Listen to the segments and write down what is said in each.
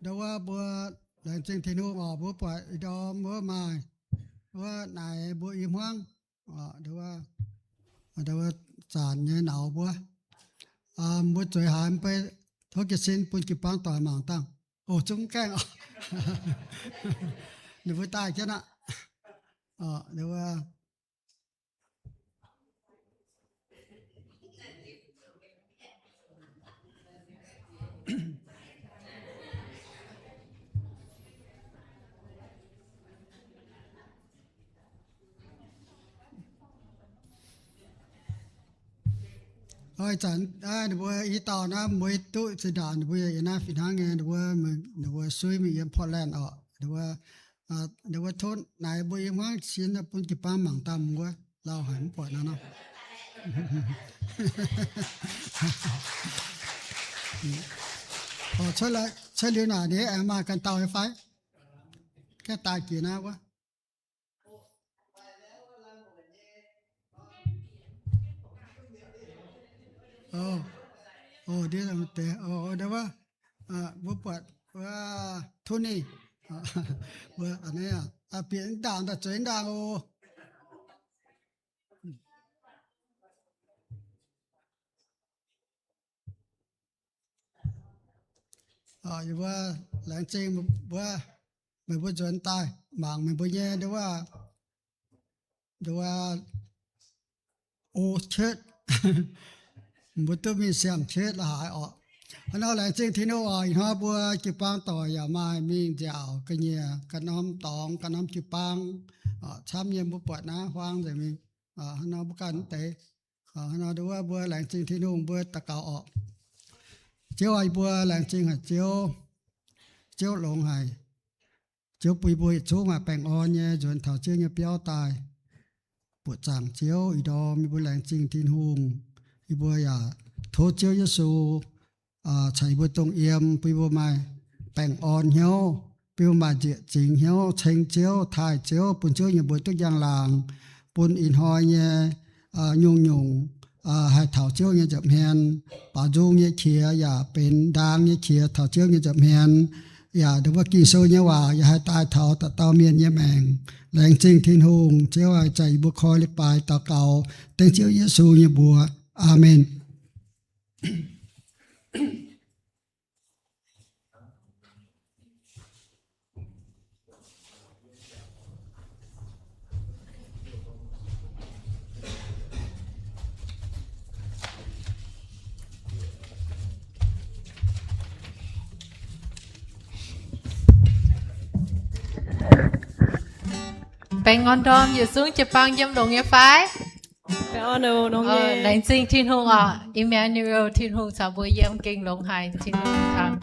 Ndau wuov mbuo laengz zingh Tin-Hungh oc, mbuo buatc ih ndorm wuov maaih wuov naaic mbuo i hmuangv, zanc nyei nauz mbuo, mbuo zueiz haiz mv bei tov jiez sin bun jiu-baang doic mangc dangh. O, zungv gaengh oc. Ninh mbuo daaih jienv aqv. Ih zanc ninh mbuo i dauh naaiv mueiz duqv zinh ndaangc ninh mbuo yaac yiem naaiv fih hnangv nyei, ninh mbuo, ninh mbuo suiv mingh yiem Portland oc. Ninh mbuo, ninh mbuo tov naaic mbuo i hmuangv sin bun jiu-baang mangc daaih wuov, lauh haic mv buatc naaiv nor. Cuotv liuz naaic ninh aengx maaih ganh dauh nyei fai? Gaengh daaih jiex naaiv wuov. Ndiev deix, mbuo buatc Tony, mbuo bieqc ndaangc daaih zueiz ndaangc oc. Yie mbuo laengz zingh mbuo, meih mbuo nzuonx daaih mangc meih mbuo nyei nduov, nduov, o, cietv, mbuo duqv mingh siang-cietv la'haaix orqc. Hnangv nor laengz zingh Tin-Hungh oc. Ih hnoi mbuo jiu-baang doic yaac maaih mingh nziaauc ga'nyiec ga'norm dorngx ga'norm jiu-baang, camv nyei mbuo buatc naaiv huaang nzengc mingh. Hnangv nor mbuo ganh mv deix, hnangv nor nduov mbuo laengz zingh Tin-Hungh mbuo daux gaux orqc. Ziouv aac, yie mbuo laengz zingh haic Ziouv. Ziouv longx haic. Ziouv bun yie mbuo yietc zungv maaih baengh orn nyei nzuonx taux Ziouv nyei biauv daaih. Buoqc zaangc Ziouv, ih ndorm yie mbuo laengz zingh Tin-Hungh. Yie mbuo yaac tov Ziouv Yesu caux yie mbuo dongh yiem, bun yie mbuo maaih baengh orn hnyouv, bun yie mbuo maaih nzieqc zingx hnyouv ceng Ziouv, taaih Ziouv, bun Ziouv nyei mbuox duqv njang-laangc, bun ih hnoi nyei nyungc-nyungc haih taux Ziouv nyei nza'hmien, baaux nzung nyei qiex yaac benx ndaang nyei qiex taux Ziouv nyei nza'hmien, yaac nduov Ging-Sou nyei waac yaac haih daaih taux dauh dauh mienh nyei maengc. Laengz zingh Tin-Hungh. Ziouv aac, ih zanc yie mbuo koi leiz-baaix daux gaux dengv Ziouv Yesu nyei mbuox. Aamen. Baengh orn ndorm yietc zungv jiu-baang yiem longx nyei fai? Laengz zingh Tin-Hungh oc. Immanuel, Tin-Hungh caux mbuo yiem gengh longx haic. Tin-Hungh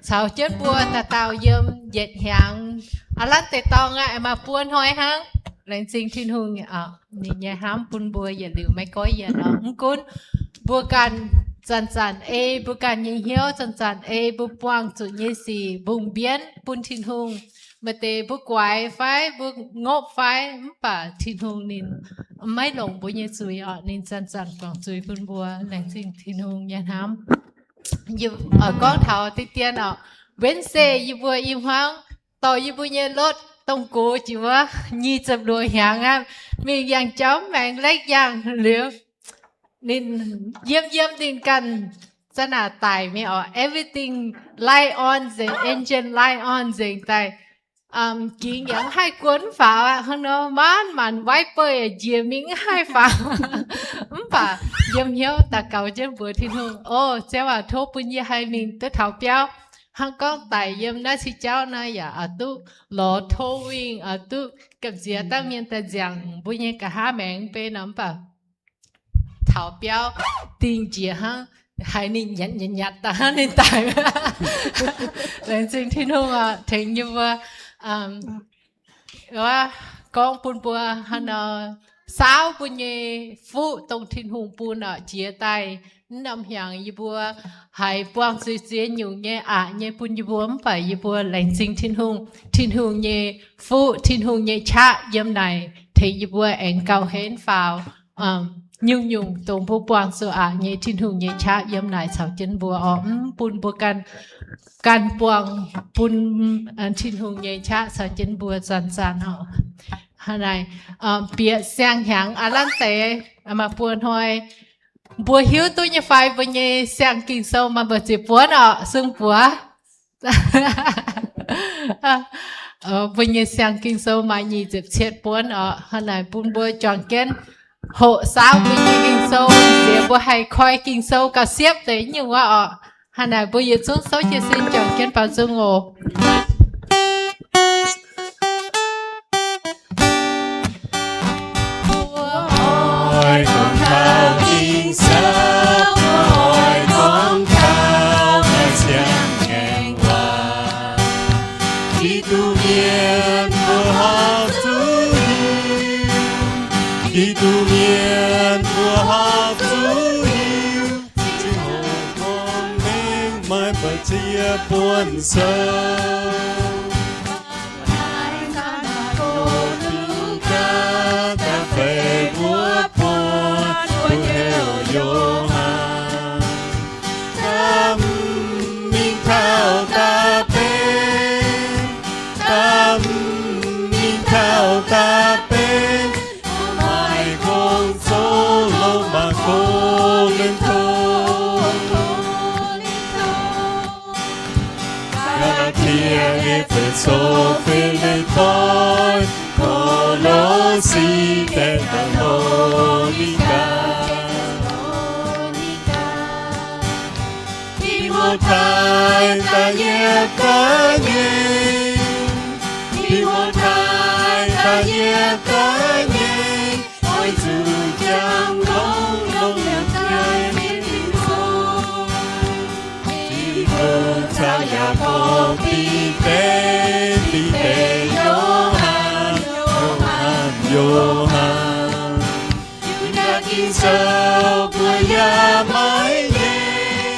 caux jienv mbuo dauh dauh yiem yietc hnyangx. Aav lanv deix dorngx aqv, maaih buo hnoi hnangv. Laengz zingh Tin-Hungh oc, ninh nyei hnamv bun mbuo yietc liuz maiv goiv yienc oc. Mv gunv mbuo ganh zanc-zanc ei mbuo ganh nyei hnyouv, zanc-zanc ei mbuo buangh zuqc nyei sic mbungh mbienv bun Tin-Hungh. Maaih deix mbuo guaix fai mbuo ngopv fai, mv baac Tin-Hungh ninh maiv longc mbuo nyei zuiz oc. Ninh zanc-zanc guangc zuiz bun mbuo. Laengz zingh Tin-Hungh nyei hnamv. Yie gorngv taux deix dien oc, Wednesday yie mbuo i hmuangv dorh yie mbuo nyei lotv dongh gox jiex wuov nyic ziepc luoqc hnyangx aqv, mingh yangh jauv maengx lekv yangh liuz, ninh yiem yiem ninh ganh za'naaic daic mingh oc, everything light on nzengc, engine light on nzengc daaih. Gingx yaac mv haih guon mv faaux aqv. Hnangv nor maanc maanc wiper yaac njiec mingh mv haih faaux. Mv baac yiem hnyouv daux gaux jienv mbuox Tin-Hungh, O Ziouv aac, tov bun yie haih mingh duqv taux biauv. Hnangv gorngv daic yiem naaiv cing jauv naaiv yaac oix duqv lorz towing, oix duqv gamh nziex dangh mienh daaih nziangx mbuo nyei nqa'haav maengx mv bei nor, mv baac taux biauv dingh njiec hnangv, haiz ninh nyatc nyatc nyatc daaih hnangv ninh daic. Laengz zingh Tin-Hungh oc, tengx yie mbuo gorngv bun mbuo hnangv nor saauv mbuo nyei fuqv dongh Tin-Hungh bun oc, jiex daaih naaiv norm hnyangx yie mbuo haiz buangh zuiz ziex nyungc nyei aqc nyei bun yie mbuo, mv baac yie mbuo laengz zingh Tin-Hungh. Tin-Hungh nyei fuqv, Tin-Hungh nyei qaqv yiem naaic tengx yie mbuo aengx gauh henv faaux. nyungc-nyungc dongh mbuo buangh zuqc aqc nyei Tin-Hungh nyei qaqv yiem naaic caux jienv mbuo oc. Mv bun mbuo ganh, ganh buangh bun Tin-Hungh nyei qaqv caux jienv mbuo zanc-zanc oc. Hnangv naaic, bieqc siang-hnyangx aav lanv deix, maaih buo hnoi mbuo hiuv duqv nyei fai mbuo nyei siang-ging-sou maaih mbu'ziex buonv oc, sung buoz. Mbuo nyei siang-ging-sou maaih nyic ziepc cietv buonv oc. Hnangv naaic bun mbuo juangc jienv hoqc saauv mbuo nyei Ging-Sou, ziex mbuo haih koi Ging-Sou gauh siepv deix nyungc wuov oc. Hnangv naaic mbuo yietc zungv souv jiez sin juangc jienv baaux nzung oc. Mbuo oix gorngv taux Ging-Sou, mbuo oix gorngv taux naaiv siang-ngaengc waac. Giduc mienh mbuo horpc zuqc hiuv, Giduc mienh mbuo horpc zuqc hiuv, Tin-Hungh gorngv mengh maaih ba'ziex buonv sou. Lugaa da'feix wuov buonv, mbuo heuc Yo^han. Da'hmz mingh taux da'benx, da'hmz mingh taux da'benx, mbuo maaih gong zoux Lomaa, Ko^lin^to, Gaa^laa^tie, E^fe^so, Fi^lipv^poi, Ko^lo^si, Te^saa^lo^ni^gaa, Ti^mo^tai da'yietv da'nyeic, Ti^mo^tai da'yietv da'nyeic, oix zuqc jangx longx longx liangx-jeiv nyei Tin-Hungh. Ti^mo^tai caux Yaakopv, Bide, Bide, Yo^han, Yo^han, Yo^han. Yu^ndaa Ging-Sou mbuo yaac maiv nyei,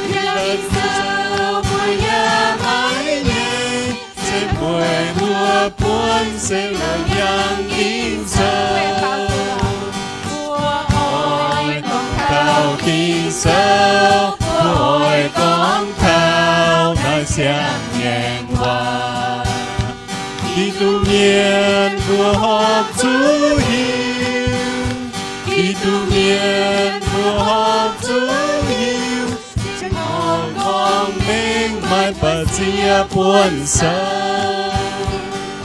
Yu^ndaa Ging-Sou mbuo yaac maiv nyei, se mueiz wuov buonv se Laauc Yaangh Ging-Sou. Mbuo oix gorngv taux Ging-Sou, mbuo oix gorngv taux naaiv siang-ngaengc waac. Giduc mienh mbuo horpc zuqc hiuv, Giduc mienh mbuo horpc zuqc hiuv, Tin-Hungh gorngv mengh maaih ba'ziex buonv sou.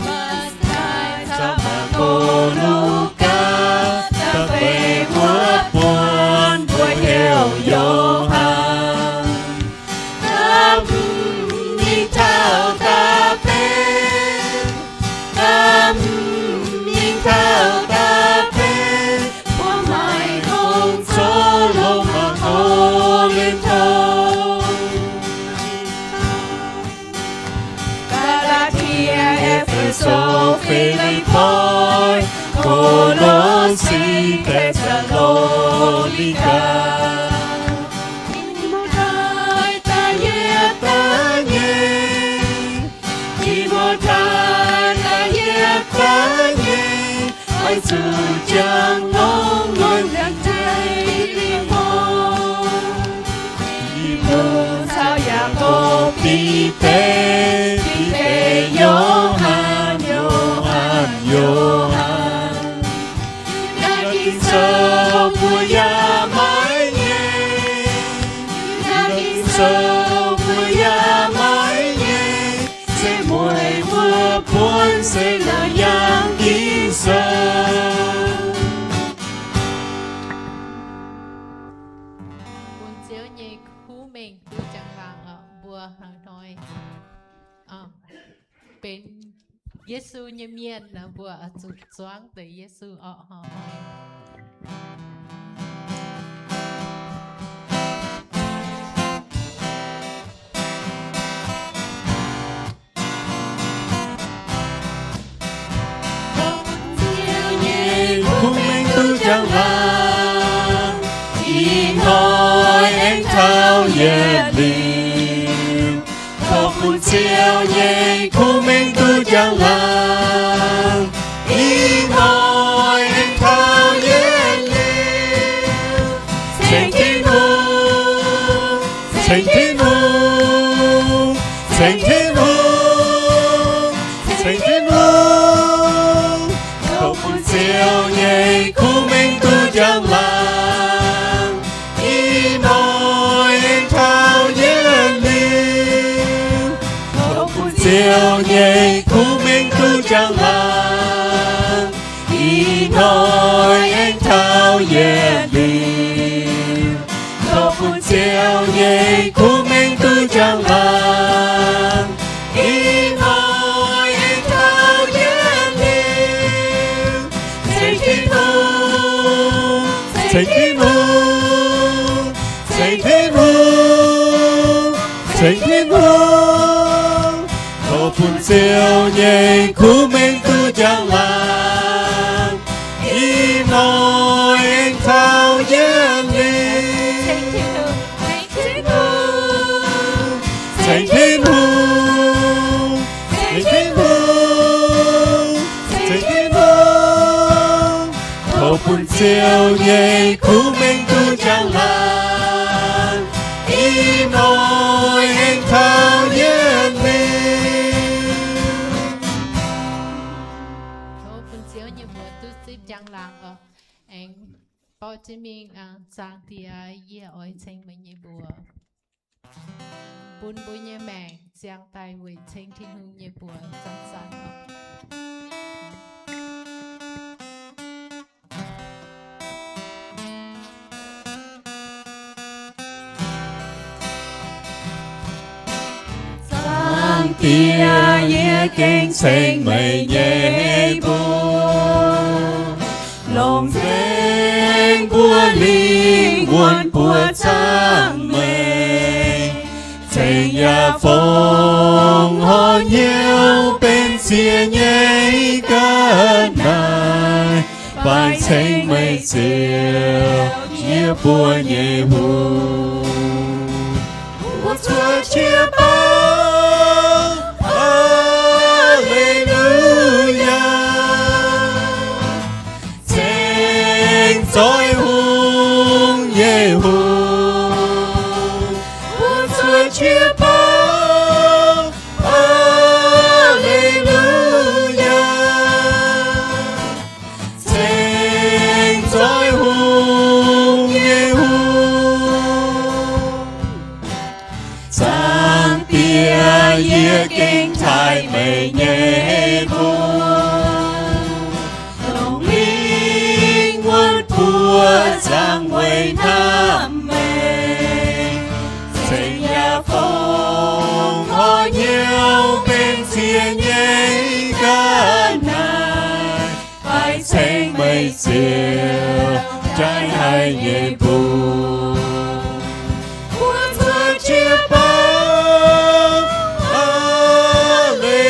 Matv^tai caux Maako, Lugaa, da'feix wuov buonv mbuo heuc Yo^han. Da'hmz mingh taux da'benx, da'hmz mingh taux da'benx, mbuo maaih gong zoux Lomaa, Ko^lin^to, Gaa^laa^tie, E^fe^so, Fi^lipv^poi, Ko^lo^si, Te^saa^lo^ni^gaa. Ti^mo^tai da'yietv da'nyeic, Ti^mo^tai da'yietv da'nyeic, oix zuqc jangx longx longx liangx-jeiv nyei Tin-Hungh. Bide caux Yaakopv, Bide, Bide, Yo^han, Yo^han, Yo^han. Yu^ndaa Ging-Sou mbuo yaac maiv nyei, Yu^ndaa Ging-Sou mbuo yaac maiv nyei, se mueiz wuov buonv se Laauc Yaangh Ging-Sou. Bun Ziouv nyei kuv mengh duqv jangx laangc oc. Mbuo hnoi-hnoi benx Yesu nyei mienh nor, mbuo oix zuqc zuangv deix Yesu orqc hnoi. Ziouv nyei kuv mengh duqv jangx laangc, ih hnoi aengx taux yietc liuz. Dongh bun Ziouv nyei kuv mengh duqv jangx laangc, ih hnoi aengx taux yietc liuz. Ziouv nyei kuv mengh duqv njang-laangc, ih hnoi aengx taux yietc liuz. Tov bun Ziouv nyei kuv mengh duqv njang-laangc, ih hnoi aengx taux yietc liuz. Ceng Tin-Hungh, ceng Tin-Hungh, ceng Tin-Hungh, ceng Tin-Hungh. Tov bun Ziouv nyei kuv mengh duqv njang-laangc, ih hnoi aengx taux yietc liuz. Ceng Tin-Hungh, ceng Tin-Hungh, ceng Tin-Hungh, ceng Tin-Hungh. Tov bun Ziouv nyei kuv mengh duqv njang-laangc, ih hnoi aengx taux yietc liuz. Tov bun Ziouv nyei mbuox duqv zipv njang-laangc oc. Aengx borqv jienv mingh, zaangc Diex, yie oix ceng meih nyei mbuox, bun mbuo nyei maengc ziangh daaih weic ceng Tin-Hungh nyei mbuox zanc-zanc oc. Zaangc Diex, yie gengh ceng meih nyei mbuox, longc nzengc mbuo lingh wuonh buoz zaangc meih, ceng yaac fongc horc hnyouv benx ziex nyei ga'naaiv, faix ceng meih Ziouv, yie mbuo nyei hungh. Mbuo cuotv qiex baav, Aa^le^lu^yaa, ceng zoih hungh nyei hungh. Mbuo cuotv qiex baav, Aa^le^lu^yaa, ceng zoih hungh nyei hungh. Zaangc Diex, yie gengh taaih meih nyei mbuox, longc lingh wuonh buoz zaangc weic hnamv meih, ceng yaac fongc horc hnyouv benx ziex nyei ga'naaiv, faix ceng meih Ziouv jaaix haic nyei mbuox. Mbuo cuotv qiex baav, Aa^le^lu^yaa,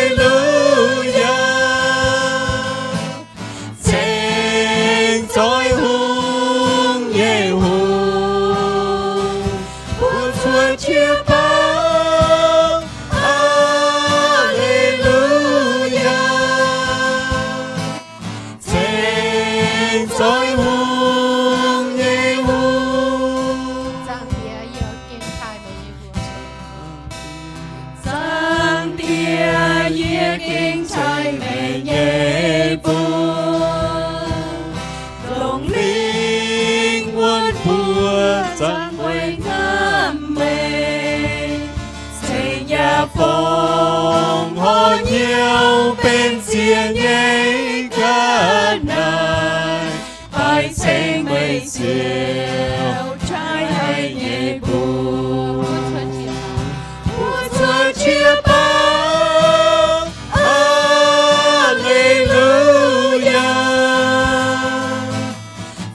ceng zoih hungh nyei hungh. Mbuo cuotv qiex baav, Aa^le^lu^yaa, ceng zoih hungh nyei hungh. Zaangc Diex, yie gengh taaih meih nyei mbuox. Zaangc Diex, yie gengh taaih meih nyei mbuox, longc lingh wuonh buoz zaangc weic hnamv meih, ceng yaac fongc horc hnyouv benx ziex nyei ga'naaiv, faix ceng meih Ziouv jaaix haic nyei mbuox. Mbuo cuotv qiex baav, Aa^le^lu^yaa,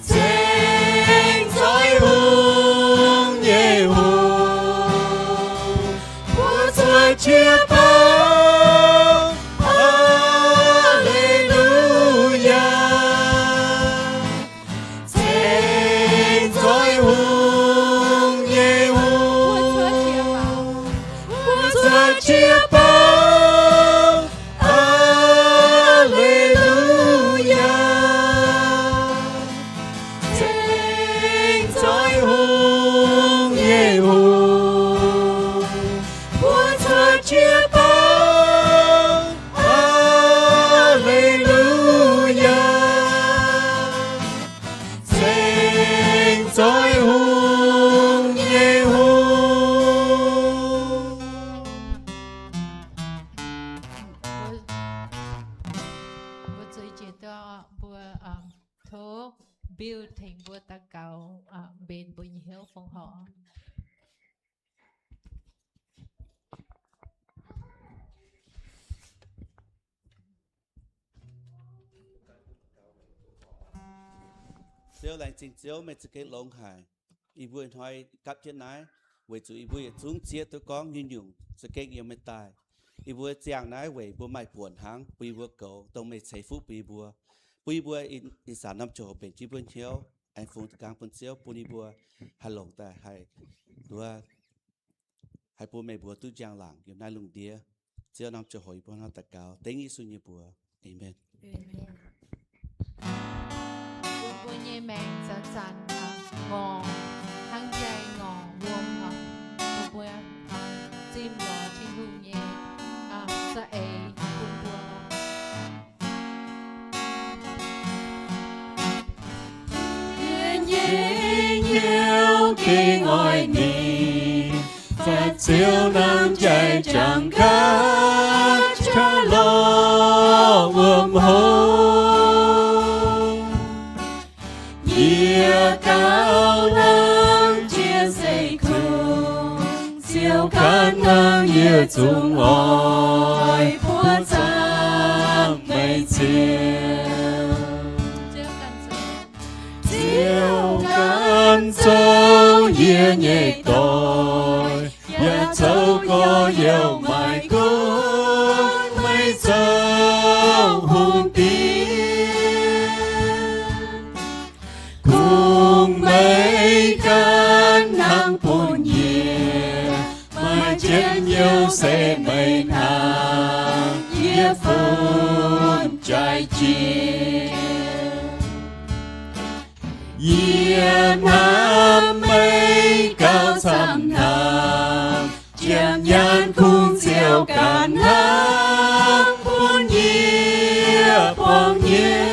ceng zoih hungh nyei hungh. Mbuo cuotv qiex baav, Aa^le^lu^yaa, ceng zoih hungh nyei hungh. Mbuo cuotv qiex baav, Aa^le^lu^yaa, ceng zoih hungh nyei hungh. Mbuo cuotv qiex baav, Aa^le^lu^yaa, ceng zoih hungh nyei hungh. Bill tengx mbuo daux gaux, mbenc mbuo nyei hnyouv fongc horc. Ziouv, laengz zingh Ziouv, meih za'gengh longx haic. Yie mbuo hnoi gapv jienv naaiv, weic zuqc yie mbuo yietc zungv zieqv duqv gorngv nyungc-nyungc za'gengh yiem meih daaih. Yie mbuo ziangh naaiv weic mbuo maaih buonc hnangv, bun yie mbuo goux dongh meih ceix fuqv bun yie mbuo, bun yie mbuo ih zanc norm ziangh hoc mbenc jienv mbuo hnyouv, aengx fungx da'gaang bun Ziouv, bun yie mbuo haih longc daaih haih nduov, haih bun meih mbuo duqv njang-laangc yiem naaiv lungh ndiev. Ziouv, norm ziangh hoc yie mbuo hnangv daux gaux dengv Yesu nyei mbuox. Aamen. Bun mbuo nyei maengc zanc-zanc ngorc hnangv njang ngorc wuom oc. Bun mbuo zimh lorz Tin-Hungh nyei za'eix bun mbuo. Yie nyei hnyouv gengh oix ninh, fatv Ziouv norm jai jangx gaax qaqv lorz wuom hopv. Yie gauh hnamv jiex seix-kungx, Ziouv ganh hnangv yie zungv oix buov camv meih Ziouv. Ziouv ganh zoux yie nyei doic, yaac zoux gorx-youz maaih gunv meih zoux hungh diex. Kungx meih ganh hnangv bun yie, maaih njien-youh se meih hnangv yie fun jai jiex. Yie hnamv meih gauh camv hnamv, jiem nyaanh kungx Ziouv ganh hnangv bun yie buangh nyiex.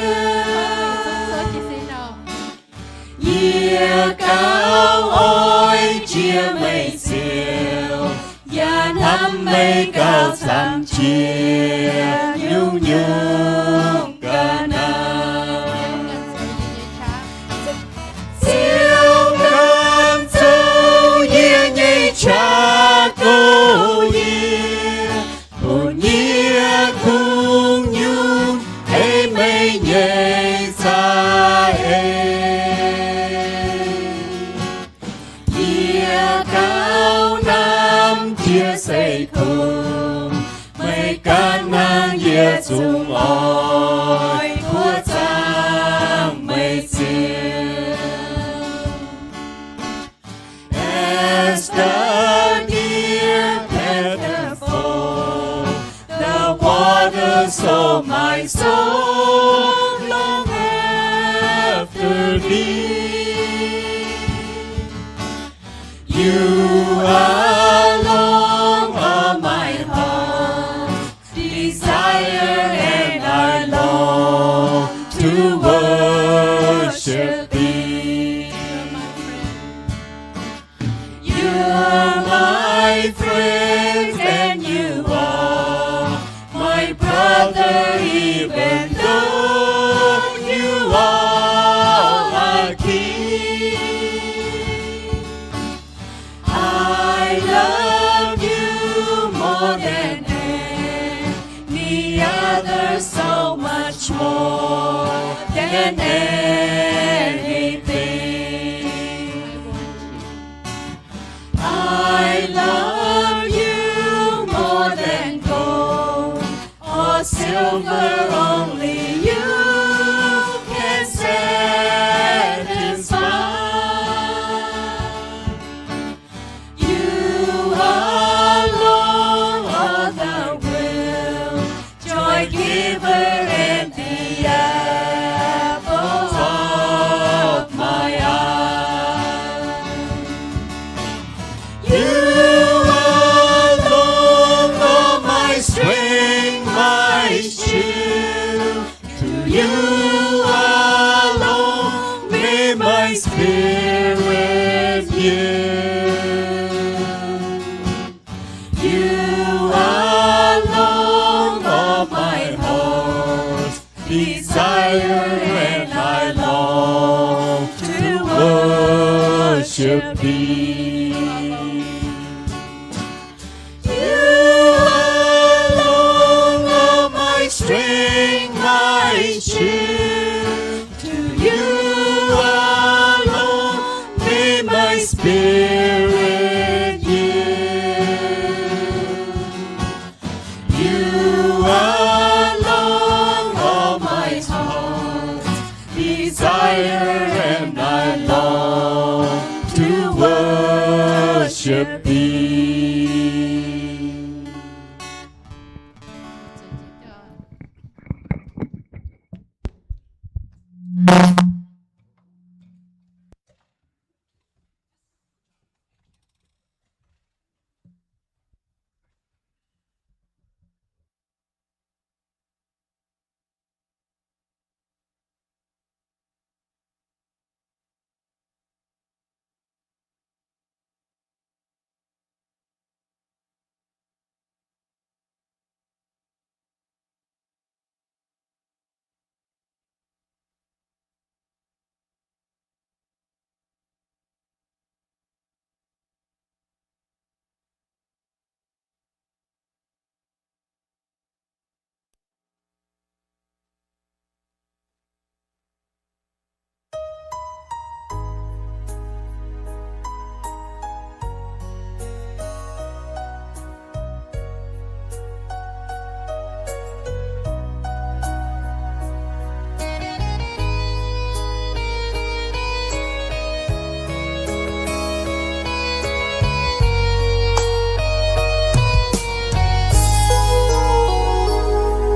Yie gauh oix jiex meih Ziouv, yaac hnamv meih gauh camv jiex nyungc-nyungc ga'naaiv. Ziouv ganh zoux yie nyei qaqv kouv yie, bun yie kungx nyungc ei meih nyei za'eix. Yie gauh hnamv jiex seix-kungx, meih ganh hnangv yie zungv oix buov camv meih Ziouv. As the deer panteth for the water, so my soul longeth after thee. You are long all my heart's desire, and I long to worship thee. You are my friend and you are my brother, even though you are a king. Thee. You alone are my strength, my shield. To you alone may my spirit yield. You alone are my heart's desire, and I long to worship thee.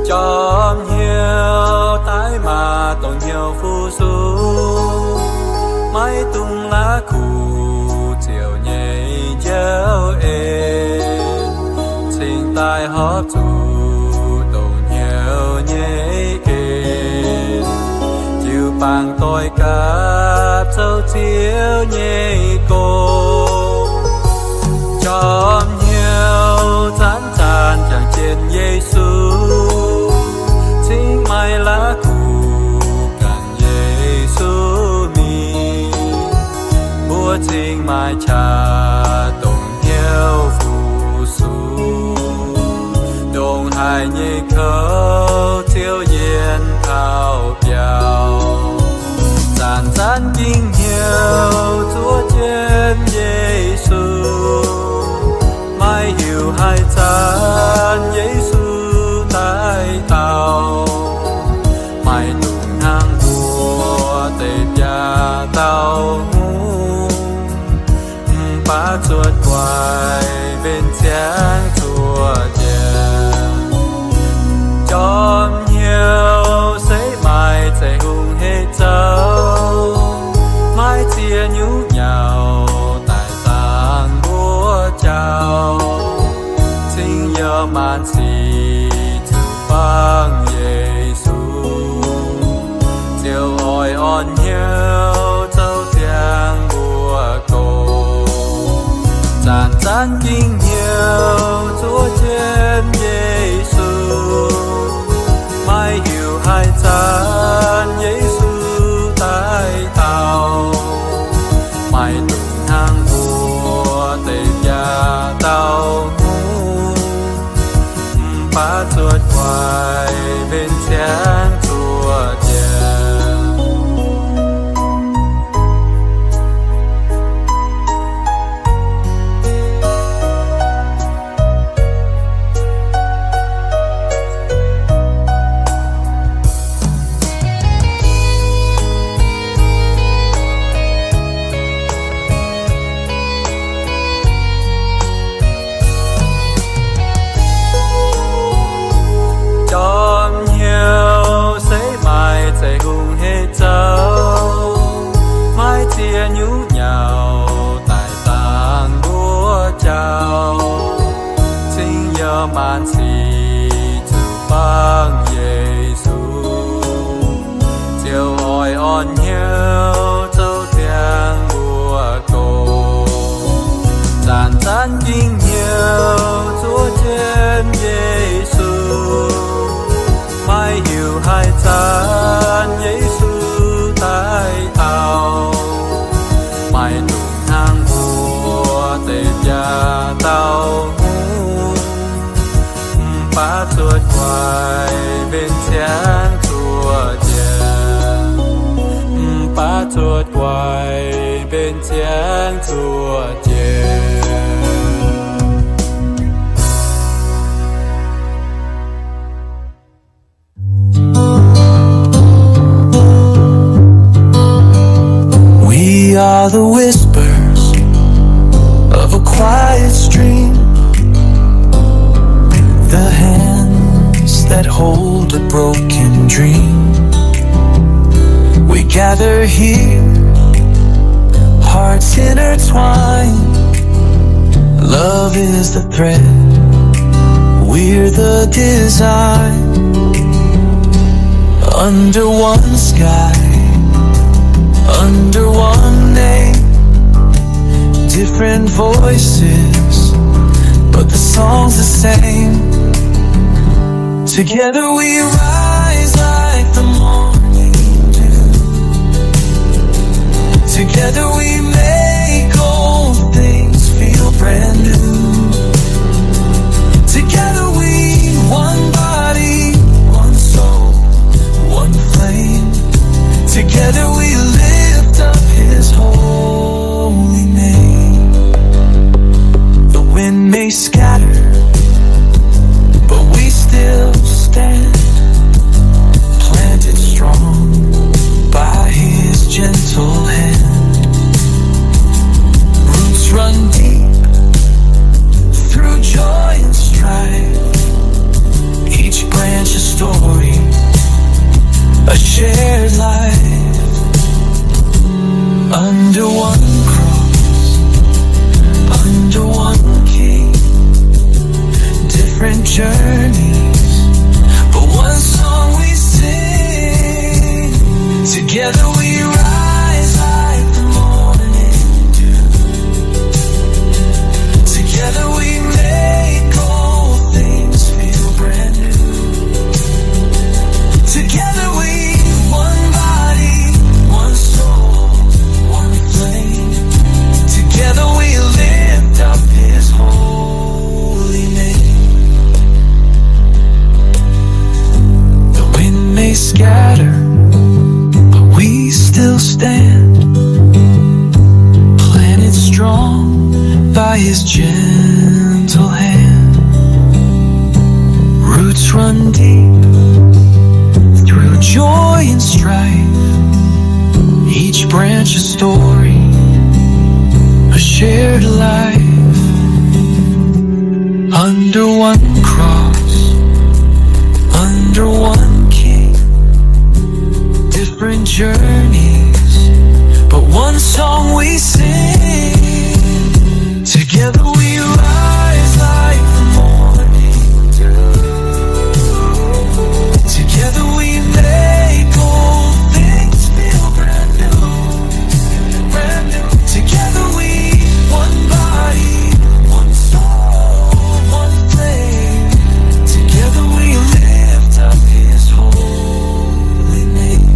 Jorm hnyouv daaih maaih dongh hnyouv fu-sux, maiv dungx la'kuqv Ziouv nyei njaaux en, cingx daaih horpc zuqc dongh hnyouv nyei gen, jiu-baang doix gapv zoux Ziouv nyei gong. Jorm hnyouv zanc zanc jangx jienv Yesu, cingx maaih la'kuqv ganh Yesu mingh, mbuo cingx maaih qaqv dongh hnyouv fu-sux, ndongc haaix nyei kouv Ziouv yiem taux biaux. Zanc-zanc ging hnyouv zuov jienv Yesu, maiv hiuv haaix zanc Yesu daaih dauh, maiv dungx hnangv mbuo deix biaav dauh hungh, mv baac zuotc guaix mbenc ziangx zuoqv jiex. Jorm hnyouv se maaih Zeiv Hungh hec zoux, maiv ziex nyungc nyauc daaih dangh mbuo jauv, cingx yiem maanc sic zuqc bangc Yesu. Ziouv oix orn hnyouv zoux ziangx mbuo gong. Zanc-zanc ging hnyouv zuov jienv Yesu, maiv hiuv haaix zanc Yesu daaih dauh, maiv dungx hnangv mbuo deix biaav dauh hungh, mv baac zuotc guaix mbenc ziangx zuoqv jiex. Jorm hnyouv se maaih Zeiv Hungh hec zoux, maiv ziex nyungc nyauc daaih dangh mbuo jauv, cingx yiem maanc sic zuqc bangc Yesu. Ziouv oix orn hnyouv zoux ziangx mbuo gong. Zanc-zanc ging hnyouv zuov jienv Yesu, maiv hiuv haaix zanc Yesu daaih dauh, maiv dungx hnangv Baav zuotc guaix mbenc ziangx zuoqc jiex. Mv baac zuotc guaix mbenc ziangx zuoqc jiex. We are the whispers of a quiet stream, the hands that hold a broken dream. We gather here, hearts intertwined. Love is the thread, we're the design. Under one sky, under one name, different voices, but the song's the same. Together we rise like the morning dew. Together we make old things feel brand new. Together we, one body, one soul, one flame. Together we lift up his holy name. The wind may scatter, but we still stand, planted strong by his gentle hand. Roots run deep through joy and strife. Each branch a story, a shared life. Under one cross, under one King, different journeys, but one song we sing. Together we rise like the morning dew. Together we make old things feel brand new. Together we, one body, one soul, one flame. Together we lift up his holy name. The wind may scatter, but we still stand, planted strong by his gentle hand. Roots run deep through joy and strife. Each branch a story, a shared life. Under one cross, under one King, different journeys, but one song we sing. Together we rise like the morning dew. Together we make old things feel brand new. Brand new. Together we, one body, one soul, one flame. Together we lift up his holy name.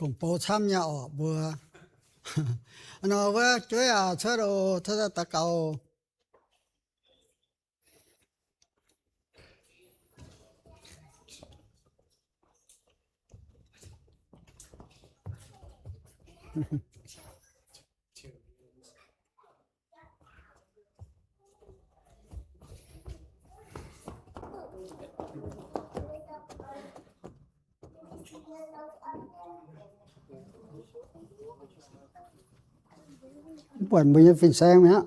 Gong-bou camv nyei orqc mbuo. Nor wuov jueiv aac, cuotv oc, cuotv daux gaux. Mv buatc mbuo nyei fin-saeng mi'aqv.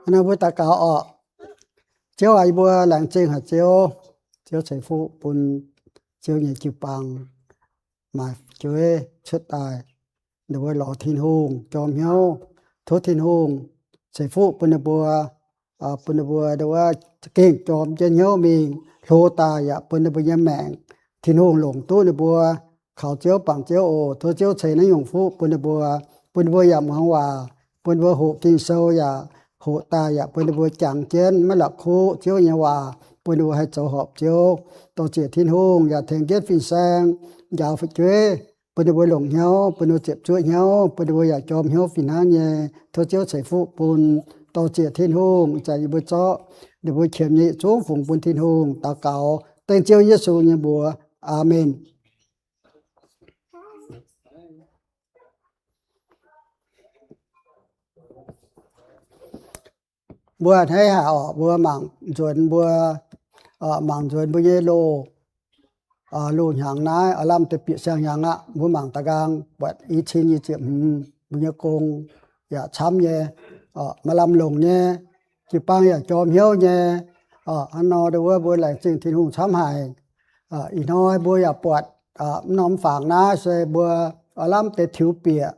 Hnangv naaiv mbuo daux gaux orqc. Ziouv aac, yie mbuo laengz zingh haic Ziouv. Ziouv ceix fuqv bun Ziouv nyei jiu-baang maaih fu'jueiv cuotv daaih, ninh mbuo lorz Tin-Hungh jorm hnyouv. Tov Tin-Hungh ceix fuqv bun ninh mbuo, bun ninh mbuo nduov za'gengh jorm jienv hnyouv mingh hlo daaih yaac bun ninh mbuo nyei maengc Tin-Hungh longc duqv ninh mbuo kaux Ziouv bangc Ziouv oc. Tov Ziouv ceix naaiv nyungc fuqv bun ninh mbuo, bun ninh mbuo yaac muangx waac, bun ninh mbuo hoqc Ging-Sou yaac hoqc daaih yaac bun ninh mbuo jangx jienv maiv la'kuqv Ziouv nyei waac, bun ninh mbuo haih zoux horpc Ziouv. Dor-ziec Tin-Hungh yaac tengx jienv fin-saeng njaaux fu'jueiv, bun ninh mbuo longc hnyouv, bun ninh mbuo ziepc zuoqv hnyouv, bun ninh mbuo yaac jorm hnyouv fih hnangv nyei. Tov Ziouv ceix fuqv bun. Dor-ziec Tin-Hungh, ih zanc yie mbuo zorqv ninh mbuo qiemx nyei yietc zungv fungx bun Tin-Hungh daux gaux dengv Ziouv Yesu nyei mbuox. Aamen. Mbuo hneiv haic orqc, mbuo mangc nzuonx mbuo, mangc nzuonx mbuo nyei loz, loz-hnyangx naaiv oix lamh deix bieqc siang-hnyangx aqv. Mbuo mangc da'nqaang buatc i cin nyic ziepc hmz mbuo nyei gong yaac camv nyei, maaih lamh longc nyei, jiu-baang yaac jorm hnyouv nyei. Hnangv nor ndau wuov mbuo laengz zingh Tin-Hungh camv haic. Ih hnoi mbuo yaac buatc mv norm fangx naaiv se mbuo oix lamh deix tiux bieqc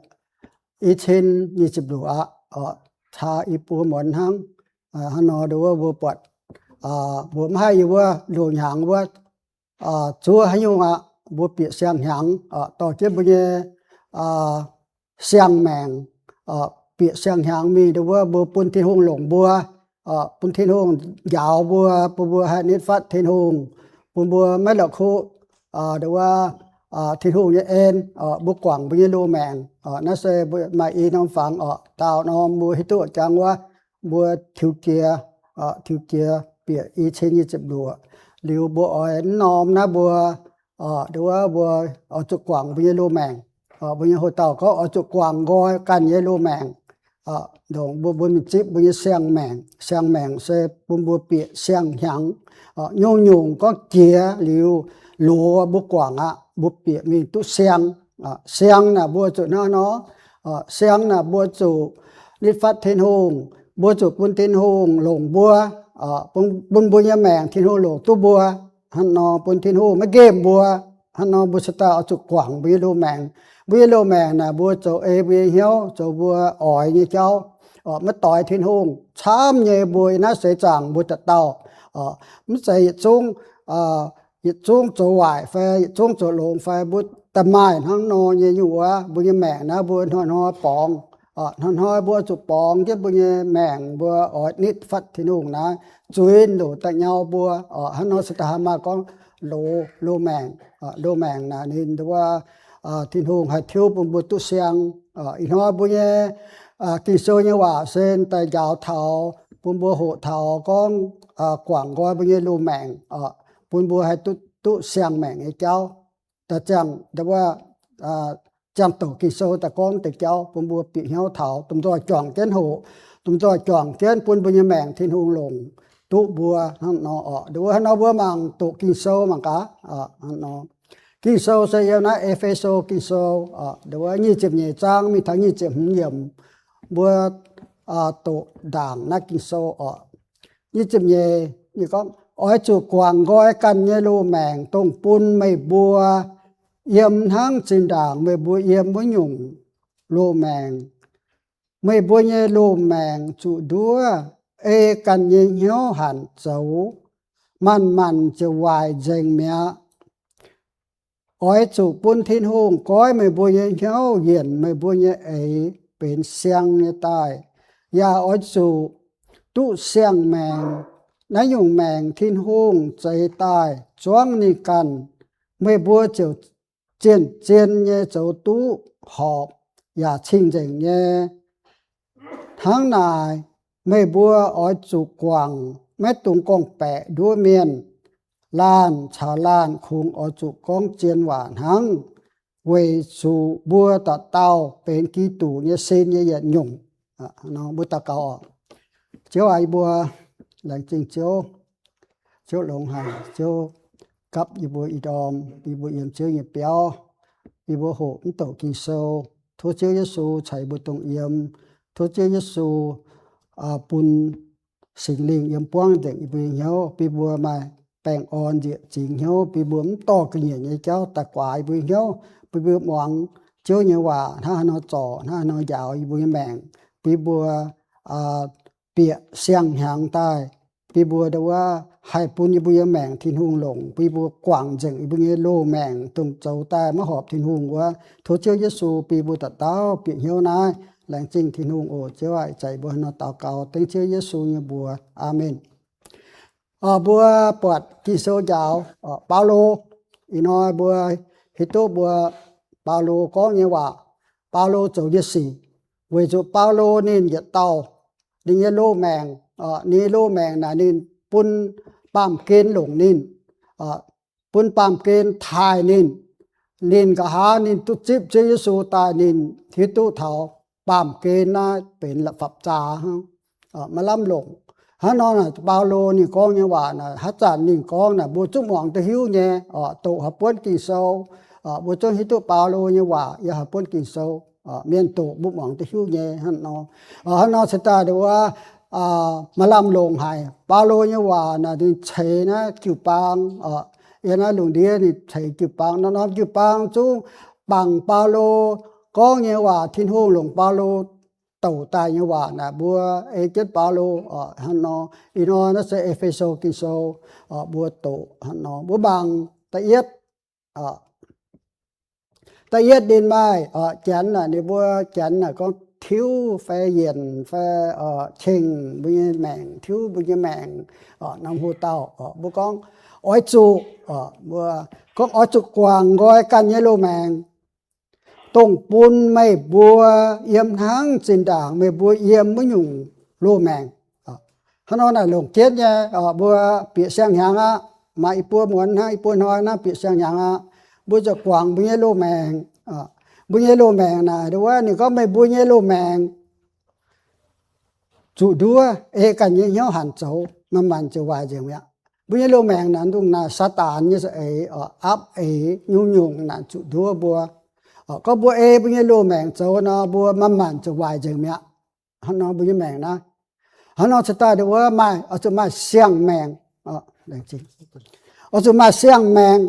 i cin nyic ziepc luoqc aqv, caa i buo muonz hnangv. Hnangv nor ndau wuov mbuo buatc, mbuo mv haih yie wuov loz-hnyangx wuov zuov haaix nyungc aqv, mbuo bieqc siang-hnyangx dorh jienv mbuo nyei siang-maengc, bieqc siang-hnyangx mingh ndau wuov mbuo bun Tin-Hungh longc mbuo, bun Tin-Hungh njaaux mbuo, bun mbuo haih nitv fatv Tin-Hungh, bun mbuo maiv la'kuqv ndau wuov Tin-Hungh nyei en, mbuo guangc mbuo nyei loz-maengc. Naaiv se maaih i norm fangx orqc, daauh norm mbuo hiuv duqv jangx wuov, mbuo tiux jiex, tiux jiex bieqc i cin nyic ziepc luoqc. Liuz mbuo oix mv norm naaiv mbuo, ndau wuov mbuo oix zuqc guangc mbuo nyei loz-maengc. Mbuo nyei hoc dauh gorngv oix zuqc guangc nqoi ganh nyei loz-maengc. Ndongc mbuo, mbuo mingh zipv mbuo nyei siang-maengc. Siang-maengc se bun mbuo bieqc siang-hnyangx. Nyungc-nyungc gorngv jiex liuz loz mbuo guangc aqv, mbuo bieqc mingh duqv siang. Siang naaic mbuo zuqc hnangv nor, siang naaic mbuo zuqc nitv fatv Tin-Hungh, mbuo zuqc bun Tin-Hungh longc mbuo, bun mbuo nyei maengc Tin-Hungh longc duqv mbuo. Hnangv nor bun Tin-Hungh maiv nqemh mbuo. Hnangv nor mbuo cingx daaih oix zuqc guangc mbuo nyei loz-maengc. Mbuo nyei loz-maengc naaic mbuo zoux ei mbuo nyei hnyouv, zoux mbuo oix nyei jauv, maiv doix Tin-Hungh. Camv nyei mbuo yiem naaiv seix zaangc mbuo dauh dauh, mv zeiz yietc zungv, yietc zungv zoux waaic fai yietc zungv zoux longx fai, mbuo daaih maaih hnangv nor nyei nyungc wuov, mbuo nyei maengc naaiv mbuo hnoi-hnoi borngz. Hnoi-hnoi mbuo zuqc borngz jienv mbuo nyei maengc, mbuo oix nitv fatv Tin-Hungh naaiv, zuiz loc daaih nyau mbuo. Hnangv nor se da'haaix maaih gorngv loz, loz-maengc, loz-maengc naaic ninh wuov, Tin-Hungh haih tiuv bun mbuo duqv siang. Ih hnoi mbuo nyei Ging-Sou nyei waac se daaih njaaux taux, bun mbuo hoqc taux gorngv guangc nqoi mbuo nyei loz-maengc, bun mbuo haih duqv, duqv siang-maengc nyei jauv. Daaih ziangh, wuov, ziangh douc Ging-Sou daaih gorngv deix jauv bun mbuo bieqc hnyouv taux, domh nzoih juangc jienv hoqc, domh nzoih juangc jienv bun mbuo nyei maengc Tin-Hungh longc duqv mbuo hnangv nor orqc. Wuov hnangv nor mbuo mangc doqc Ging-Sou mangc gaax. Ging-Sou se yiem naaiv E^fe^so Ging-Sou, wuov nyic ziepc nyeic zaang mingh taux nyic ziepc hmz yiemc, mbuo doqc ndaangc naaiv Ging-Sou orqc. Nyic ziepc nyeic gorngv, oix zuqc guangc nqoi ganh nyei loz-maengc, dongh bun meih mbuo yiem hnangv zinh ndaangc meih mbuo yiem wuov nyungc loz-maengc. Meih mbuo nyei loz-maengc zuqc nduov ei ganh nyei hnyouv hanc zoux, manc-manc ziouc waaic nzengc mi'aqv. Oix zuqc bun Tin-Hungh goiv meih mbuo nyei hnyouv yienc meih mbuo nyei eix benx siang nyei daaih, yaac oix zuqc duqv siang-maengc. Naaiv nyungc maengc Tin-Hungh zeix daaih zuangv ninh ganh, meih mbuo ziouc zien-zien nyei zoux duqv horpc yaac cing-nzengc nyei. Hnangv naaic, meih mbuo oix zuqc guangc, maiv dungx gorngv-baeqc nduov mienh. Laanh caux laanh kungx oix zuqc gorngv zien waac hnangv. weic zuqc mbuo dauh dauh benx Giduc nyei sin nyei yietc nyungc. Mbuo daux gaux oc. Ziouv aac, yie mbuo laengz zingh Ziouv. Ziouv longx haic, Ziouv gapv yie mbuo ih ndorm, yie mbuo yiem Ziouv nyei biauv, yie mbuo hoqc mv douc Ging-Sou. Tov Ziouv Yesu caux yie mbuo dongh yiem. Tov Ziouv Yesu bun Singx Lingh yiem buangv nzengc yie mbuo nyei hnyouv, bun mbuo maaih baengh orn nzieqc zingx hnyouv, bun mbuo mv dorh ga'nyiec nyei jauv daaih guaax yie mbuo nyei hnyouv, bun mbuo muangx Ziouv nyei waac hnangv haaix nor zorc, hnangv haaix nor njaaux yie mbuo nyei maengc, bun mbuo bieqc siang-hnyangx daaih, bun mbuo ndongc wuov haih bun yie mbuo nyei maengc Tin-Hungh longc, bun mbuo guangc nzengc yie mbuo nyei loz-maengc dongh zoux daaih maiv horpc Tin-Hungh wuov. Tov Ziouv Yesu bun mbuo dauh dauh bieqc hnyouv naaiv. Laengz zingh Tin-Hungh oc. Ziouv aac, ih zanc mbuo haaix nor daux gaux dengv Ziouv Yesu nyei mbuox. Aamen. Mbuo buatc Ging-Sou njaaux Baulo. Ih hnoi mbuo hiuv duqv mbuo Baulo gorngv nyei waac, Baulo zoux nyei sic. Weic zuqc Baulo ninh yietc dauh, ninh nyei loz-maengc, ninh nyei loz-maengc naaic ninh bun baamh gen longc ninh, bun baamh gen taaih ninh. Ninh nqa'haav ninh duqv zipv Ziouv Yesu daaih, ninh hiuv duqv taux baamh gen naaiv benx la'fapv-zaaz hnangv, maiv lamh longc. Hnangv nor naaic Baulo ninh gorngv nyei waac naaic, haaix zanc ninh gorngv naaic mbuo zungv muangx duqv hiuv nyei, doqc haaix buonv Ging-Sou, mbuo zungv hiuv duqv Baulo nyei waac yiem haaix buonv Ging-Sou. Mienh doqc mbuo muangx duqv hiuv nyei hnangv nor. Hnangv nor cingx daaih ndongc wuov maiv lamh longc haic. Baulo nyei waac naaic ninh ceix naaiv jiu-baang, yiem naaiv lungh ndiev ninh ceix jiu-baang, norm-norm jiu-baang zungv bangc Baulo gorngv nyei waac, Tin-Hungh longc Baulo douc daaih nyei waac naaic mbuo ei jienv Baulo hnangv nor. Ih hnoi naaiv se E^fe^so Ging-Sou, mbuo doqc hnangv nor. Mbuo mangc da'yietv, da'yietv ninh maaih janx naaic, ninh mbuo janx naaic gorngv tiuv fai yienc fai qengh mbuo nyei maengc, tiuv mbuo nyei maengc, norm hoc dauh. Mbuo gorngv oix zuqc, mbuo gorngv oix zuqc guangc nqoi ganh nyei loz-maengc, dongh bun meih mbuo yiem hnangv zinh ndaangc meih mbuo yiem wuov nyungc loz-maengc. Hnangv nor naaic longc jienv nyei, mbuo bieqc siang-hnyangx aqv. Maaih i buo muonz hnangv, i buo hnoi hnangv bieqc siang-hnyangx aqv. Mbuo ziouc guangc mbuo nyei loz-maengc. Mbuo nyei loz-maengc naaic, wuov ninh gorngv meih mbuo nyei loz-maengc zuqc nduov, ei ganh nyei hnyouv hanc zoux, manc-manc ziouc waaic nzengc mi'aqv. Mbuo nyei loz-maengc naaic, dongh naaic Saadaan nyei za'eix, aapv eix nyungc-nyungc naaic zuqc nduov mbuo. Gorngv mbuo ei mbuo nyei loz-maengc zoux nor, mbuo manc-manc ziouc waaic nzengc mi'aqv. Hnangv nor mbuo nyei maengc naaiv, hnangv nor cingx daaih ndongc wuov maaih, oix zuqc maaih siang-maengc. Oix zuqc maaih siang-maengc.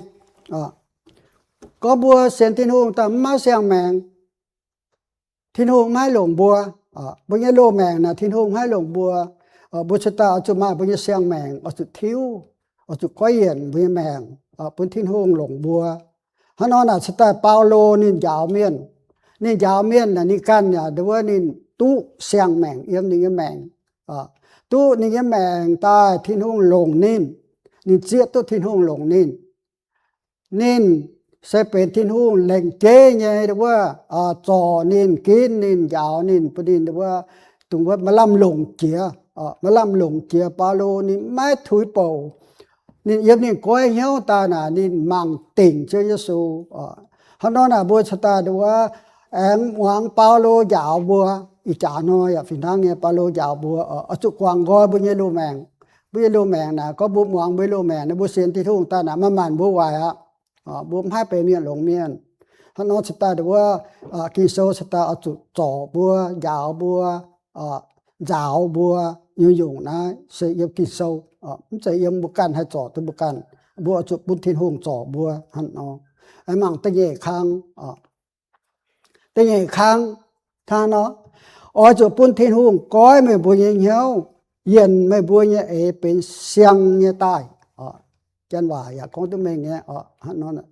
Gorngv mbuo sienx Tin-Hungh daaih mv maaih siang-maengc, Tin-Hungh maiv longc mbuo. Mbuo nyei loz-maengc naaic Tin-Hungh maiv longc mbuo. Mbuo cingx daaih oix zuqc maaih mbuo nyei siang-maengc, oix zuqc tiuv, oix zuqc goiv yienc mbuo nyei maengc, bun Tin-Hungh longc mbuo. Hnangv nor naaic cingx daaih Baulo ninh njaaux mienh. Ninh njaaux mienh naaic ninh ganh yaac ndongc wuov ninh duqv siang-maengc yiem ninh nyei maengc. Duqv ninh nyei maengc daaih Tin-Hungh longc ninh. Ninh zieqv duqv Tin-Hungh longc ninh. Ninh se benx Tin-Hungh lengc jeiv nyei ndongc wuov zorc ninh, ginv ninh, njaaux ninh, bun ninh ndongc wuov, dongh wuov maaih lamh longc jiex, maaih lamh longc jiex Baulo ninh maiv tuix bouc. Ninh yiem ninh goiv hnyouv daaih naaic ninh mangc dingc Ziouv Yesu. Hnangv nor naaic mbuo cingx daaih ndongc wuov aengx muangx Baulo njaaux mbuo. Ih jaax hnoi yaac fih hnangv nyei, Baulo njaaux mbuo oix zuqc guangc nqoi mbuo nyei loz-maengc. Mbuo nyei loz-maengc naaic, gorngv mbuo muangx mbuo nyei loz-maengc naaic, mbuo sienx Tin-Hungh daaih naaic, maaih maanc mbuo waaic aqv. Mbuo mv haih benx mienh longx mienh. Hnangv nor cingx daaih ndongc wuov Ging-Sou cingx daaih oix zuqc zorc mbuo, njaaux mbuo, nzaaux mbuo. Nyungc-nyungc naaiv se yiem Ging-Sou, mv zeiz yiem mbuo ganh haih zorc duqv mbuo ganh. Mbuo oix zuqc bun Tin-Hungh zorc mbuo hnangv nor. Aengx mangc da'nyeic kang. Da'nyeic kang hnangv nor, oix zuqc bun Tin-Hungh goiv meih mbuo nyei hnyouv, yienc meih mbuo nyei eix benx siang nyei daaih. Janx waac yaac gorngv duqv mengh nyei.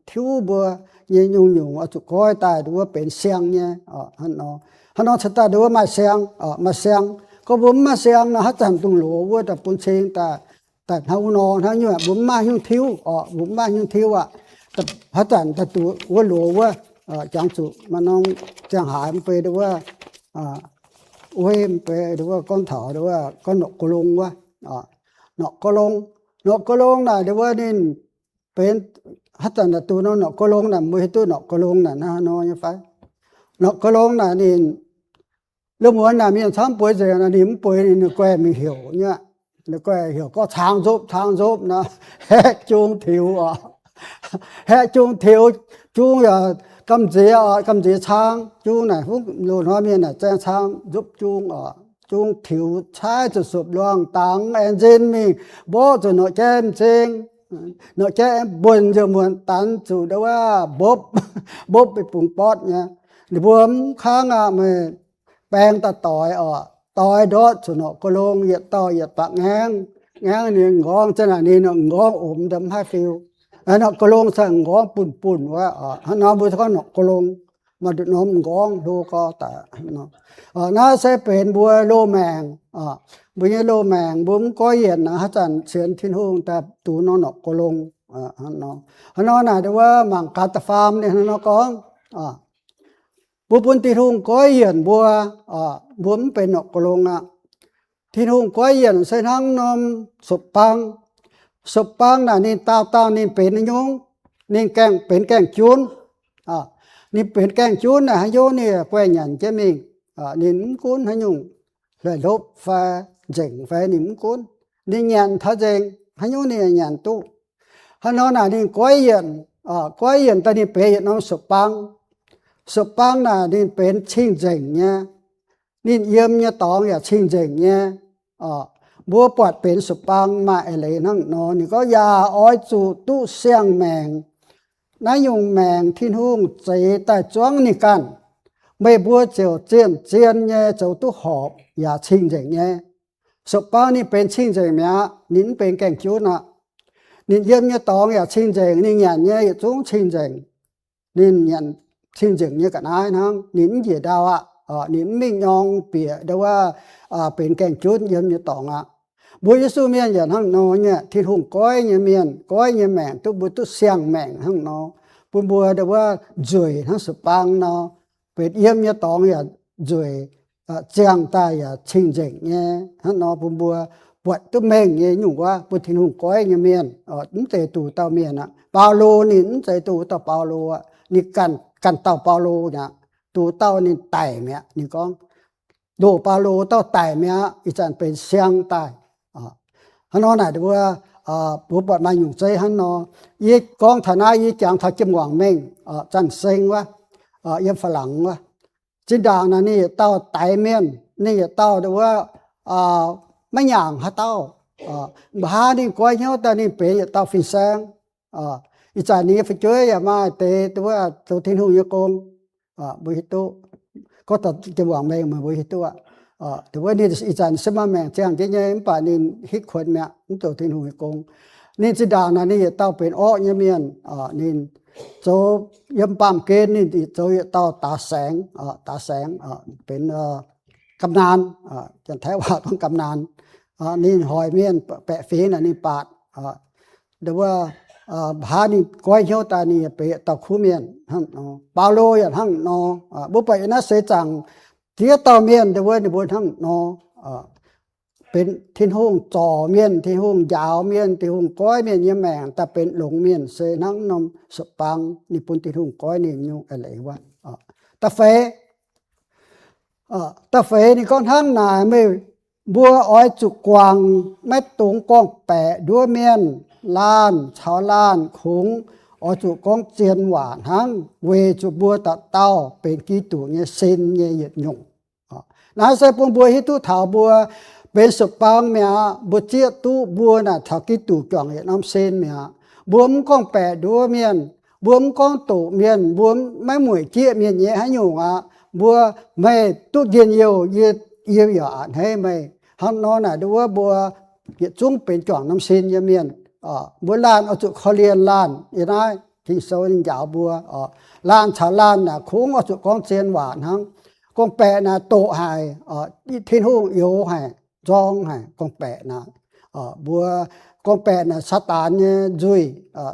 Tiuv mbuo nyei nyungc-nyungc oix zuqc goiv daaih ndongc wuov benx siang nyei. Hnangv nor cingx daaih ndongc wuov maaih siang, maaih siang. Gorngv mbuo mv maaih siang nor, haaix zanc dongh loz wuov daaih bun cing daaih, daaih hnangv wuov nor hnangv nyungc, mbuo mv maaih hnyouv tiuv oc, mbuo mv maaih hnyouv tiuv aqv. Haaix zanc daaih duqv wuov loz wuov, jangx zuqc maaih norm ziangh haaix mv bei ndongc wuov, uei mv bei ndongc wuov gorngv taux ndongc wuov gorngv norqc go long wuov, norqc go long, norqc go long naaic ndongc wuov ninh benx Haaix zanc naaic duqv norm norqc ga'long naaic, mbuo hiuv duqv norqc ga'long naaic hnangv nor nyei fai? Norqc ga'long naaic ninh, lungh muonz naaic mienh camv bueix nzengc, ninh mv bueix, ninh guaih mingh heuc nyei. Ninh guaih heuc gorngv caang nzopv, caang nzopv nor, haeqv jung tiux oc. Haeqv jung tiux, jung yaac gamh nziex oc, gamh nziex caang. Jung naaic, loz-hnoi mienh naaic zaeng caang nzopv jung oc. Jung tiux caaiv zuqc sopc-luangh dangx aengx nzin mingh mborqv zuqc norqc jaiv m'zing. Norqc jaiv mbuonx nziouv muonz danx zuqc ndau wuov mbopv, mbopv bun bungx bortv nyei. Ninh mbuo mv kangv aqv, meih baeng daaih doix oc. Doix ndortv zuqc norqc ga'long, yietc dauh yietc baqc ngaengv. Ngaengv ninh m'nqorngv, zanc naaic ninh m'nqorngv omx ndau mv haih fiu. Norqc ga'long se m'nqorngv bunh bunh wuov oc. Hnangv nor mbuo gorngv norqc ga'long, maaih nduqc norm m'nqorngv hlo gorx daaih. Naaiv se benx mbuo loz-maengc, mbuo nyei loz-maengc mbuo mv goiv yienc naaic, haaix zanc sienx Tin-Hungh daaih duqv norm norqc ga'long. Hnangv nor naaic ndau wuov mangc gaax da'faam ninh hnangv nor gorngv, mbuo bun Tin-Hungh goiv yienc mbuo, mbuo mv benx norqc ga'long aqv. Tin-Hungh goiv yienc se hnangv norm sopc-bang. Sopc-bang naaic ninh daauh dauh ninh benx haaix nyungc? Ninh gaengh benx gaengh junv. Ninh benx gaengh junv naaic haaix nyungc? Ninh guaih nyanc jienv mingh. Ninh mv gunv haaix nyungc, hlopv fai nzengc fai ninh mv gunv. Ninh nyanc taux nzengc, haaix nyungc ninh yaac nyanc duqv. Hnangv nor naaic ninh goiv yienc, goiv yienc daaih ninh benx yietc norm sopc-bang. Sopc-bang naaic ninh benx cing-nzengc nyei. Ninh yiem nyei dorngx yaac cing-nzengc nyei. Mbuo buatc benx sopc-bang maaih eix leiz hnangv nor. Ninh gorngv, yaac oix zuqc duqv siang-maengc. Naaiv nyungc maengc Tin-Hungh zeix daaih zuangv ninh ganh. Meih mbuo ziouc zien-zien nyei zoux duqv horpc yaac cing-nzengc nyei. Sopc-bang ninh benx cing-nzengc mi'aqv. Ninh mv benx gaengh junv aqv. Ninh yiem nyei dorngx yaac cing-nzengc, ninh nyanc nyei yietc zungv cing-nzengc. Ninh nyanc cing-nzengc nyei ga'naaiv hnangv. Ninh mv njiec ndau aqv. Ninh mv mingh nyorng bieqc ndau wuov benx gaengh junv yiem nyei dorngx aqv. Mbuo Yesu mienh yaac hnangv nor nyei. Tin-Hungh goiv nyei mienh, goiv nyei maengc duqv mbuo duqv siang-maengc hnangv nor, bun mbuo ndau wuov nzueic hnangv sopc-bang nor, benx yiem nyei dorngx yaac nzueic, ziangh daaih yaac cing-nzengc nyei. Hnangv nor bun mbuo buatc duqv mengh nyei nyungc wuov, bun Tin-Hungh goiv nyei mienh. Mv zeiz duqv dauh mienh aqv. Baulo ninh mv zeiz duqv dauh Baulo aqv. Ninh ganh dauh Baulo mi'aqv. Duqv dauh ninh daic mi'aqv. Ninh gorngv, ndoh Baulo dauh daic mi'aqv, ih zanc benx siang daaih. Hnangv nor naaic mbuo, mbuo buatc maaih nyungc zeiv hnangv nor. Yie gorngv taux naaiv, yie jangx taux Jiem-Wangc Mengh, Zanh Seng wuov, yiem Faa-Laangc wuov. Zinh ndaangc naaic ninh yietc dauh daix mienh, ninh yietc dauh ndau wuov maiv nyaangc haaix dauh. Mv baac hnangv ninh goiv hnyouv daaih ninh benx yietc dauh fin-saeng. Ih zanc ninh nyei fu'jueiv yaac maaih deix ndau wuov zoux Tin-Hungh nyei gong. Mbuo hiuv duqv, gorngv taux Jiem-Wangc Mengh meih mbuo hiuv duqv aqv. Ndau wuov ninh ih zanc se maaih maengc ziangh jienv nyei, mv baac ninh hitv kuonx mi'aqv, mv zoux Tin-Hungh nyei gong. Ninh zinh ndaangc naaic ninh yietc dauh benx orqv nyei mienh. Ninh zoux yiem baamh gen ninh zoux yietc dauh daax saengx, daax saengx, benx ga'naaiv, Janx-Taiv waac gorngv ga'naaiv. Ninh hoic mienh baeqc fingx naaic ninh baatc. Ndau wuov, mv baac ninh goiv hnyouv daaih ninh benx yietc dauh kuv mienh hnangv nor. Baulo yaac hnangv nor. Mbuo buatc yiem naaiv seix zaangc ziex dauh mienh ndau wuov ninh mbuo hnangv nor, benx Tin-Hungh zorc mienh, Tin-Hungh njaaux mienh, Tin-Hungh goiv mienh nyei maengc daaih benx longx mienh se hnangv norm sopc-bang ninh bun Tin-Hungh goiv ninh nyungc eix leiz wuov. Da'feix, da'feix ninh gorngv hnangv naaic, meih mbuo oix zuqc guangc, maiv dungx gorngv-baeqc nduov mienh. Laanh caux laanh kungx oix zuqc gorngv zien waac hnangv, weic zuqc mbuo dauh dauh benx Giduc nyei sin nyei yietc nyungc. Naaiv se bun mbuo hiuv duqv taux mbuo benx sopc-bang mi'aqv. Mbuo zieqv duqv mbuo naaic caux Giduc juangc yietc norm sin mi'aqv. Mbuo mv gorngv-baeqc nduov mienh, mbuo mv gorngv doqc mienh, mbuo maiv mueic jieqv mienh nyei haaix nyungc aqv. Mbuo, meih duqv njien-youh, yie, yie yaac a'hneiv meih. Hnangv nor naaic ndau wuov mbuo yietc zungv benx juangc norm sin nyei mienh. Mbuo laanh oix zuqc korv-lienh laanh. Yiem naaiv Ging-Sou ninh njaaux mbuo, laanh caux laanh naaic kungx oix zuqc gorngv zien waac hnangv. Gorngv-baeqc naaic doqc haic, Tin-Hungh youx haic, nzorng haic, gorngv-baeqc naaic. Mbuo gorngv-baeqc naaic Saadaan nyei nzuih.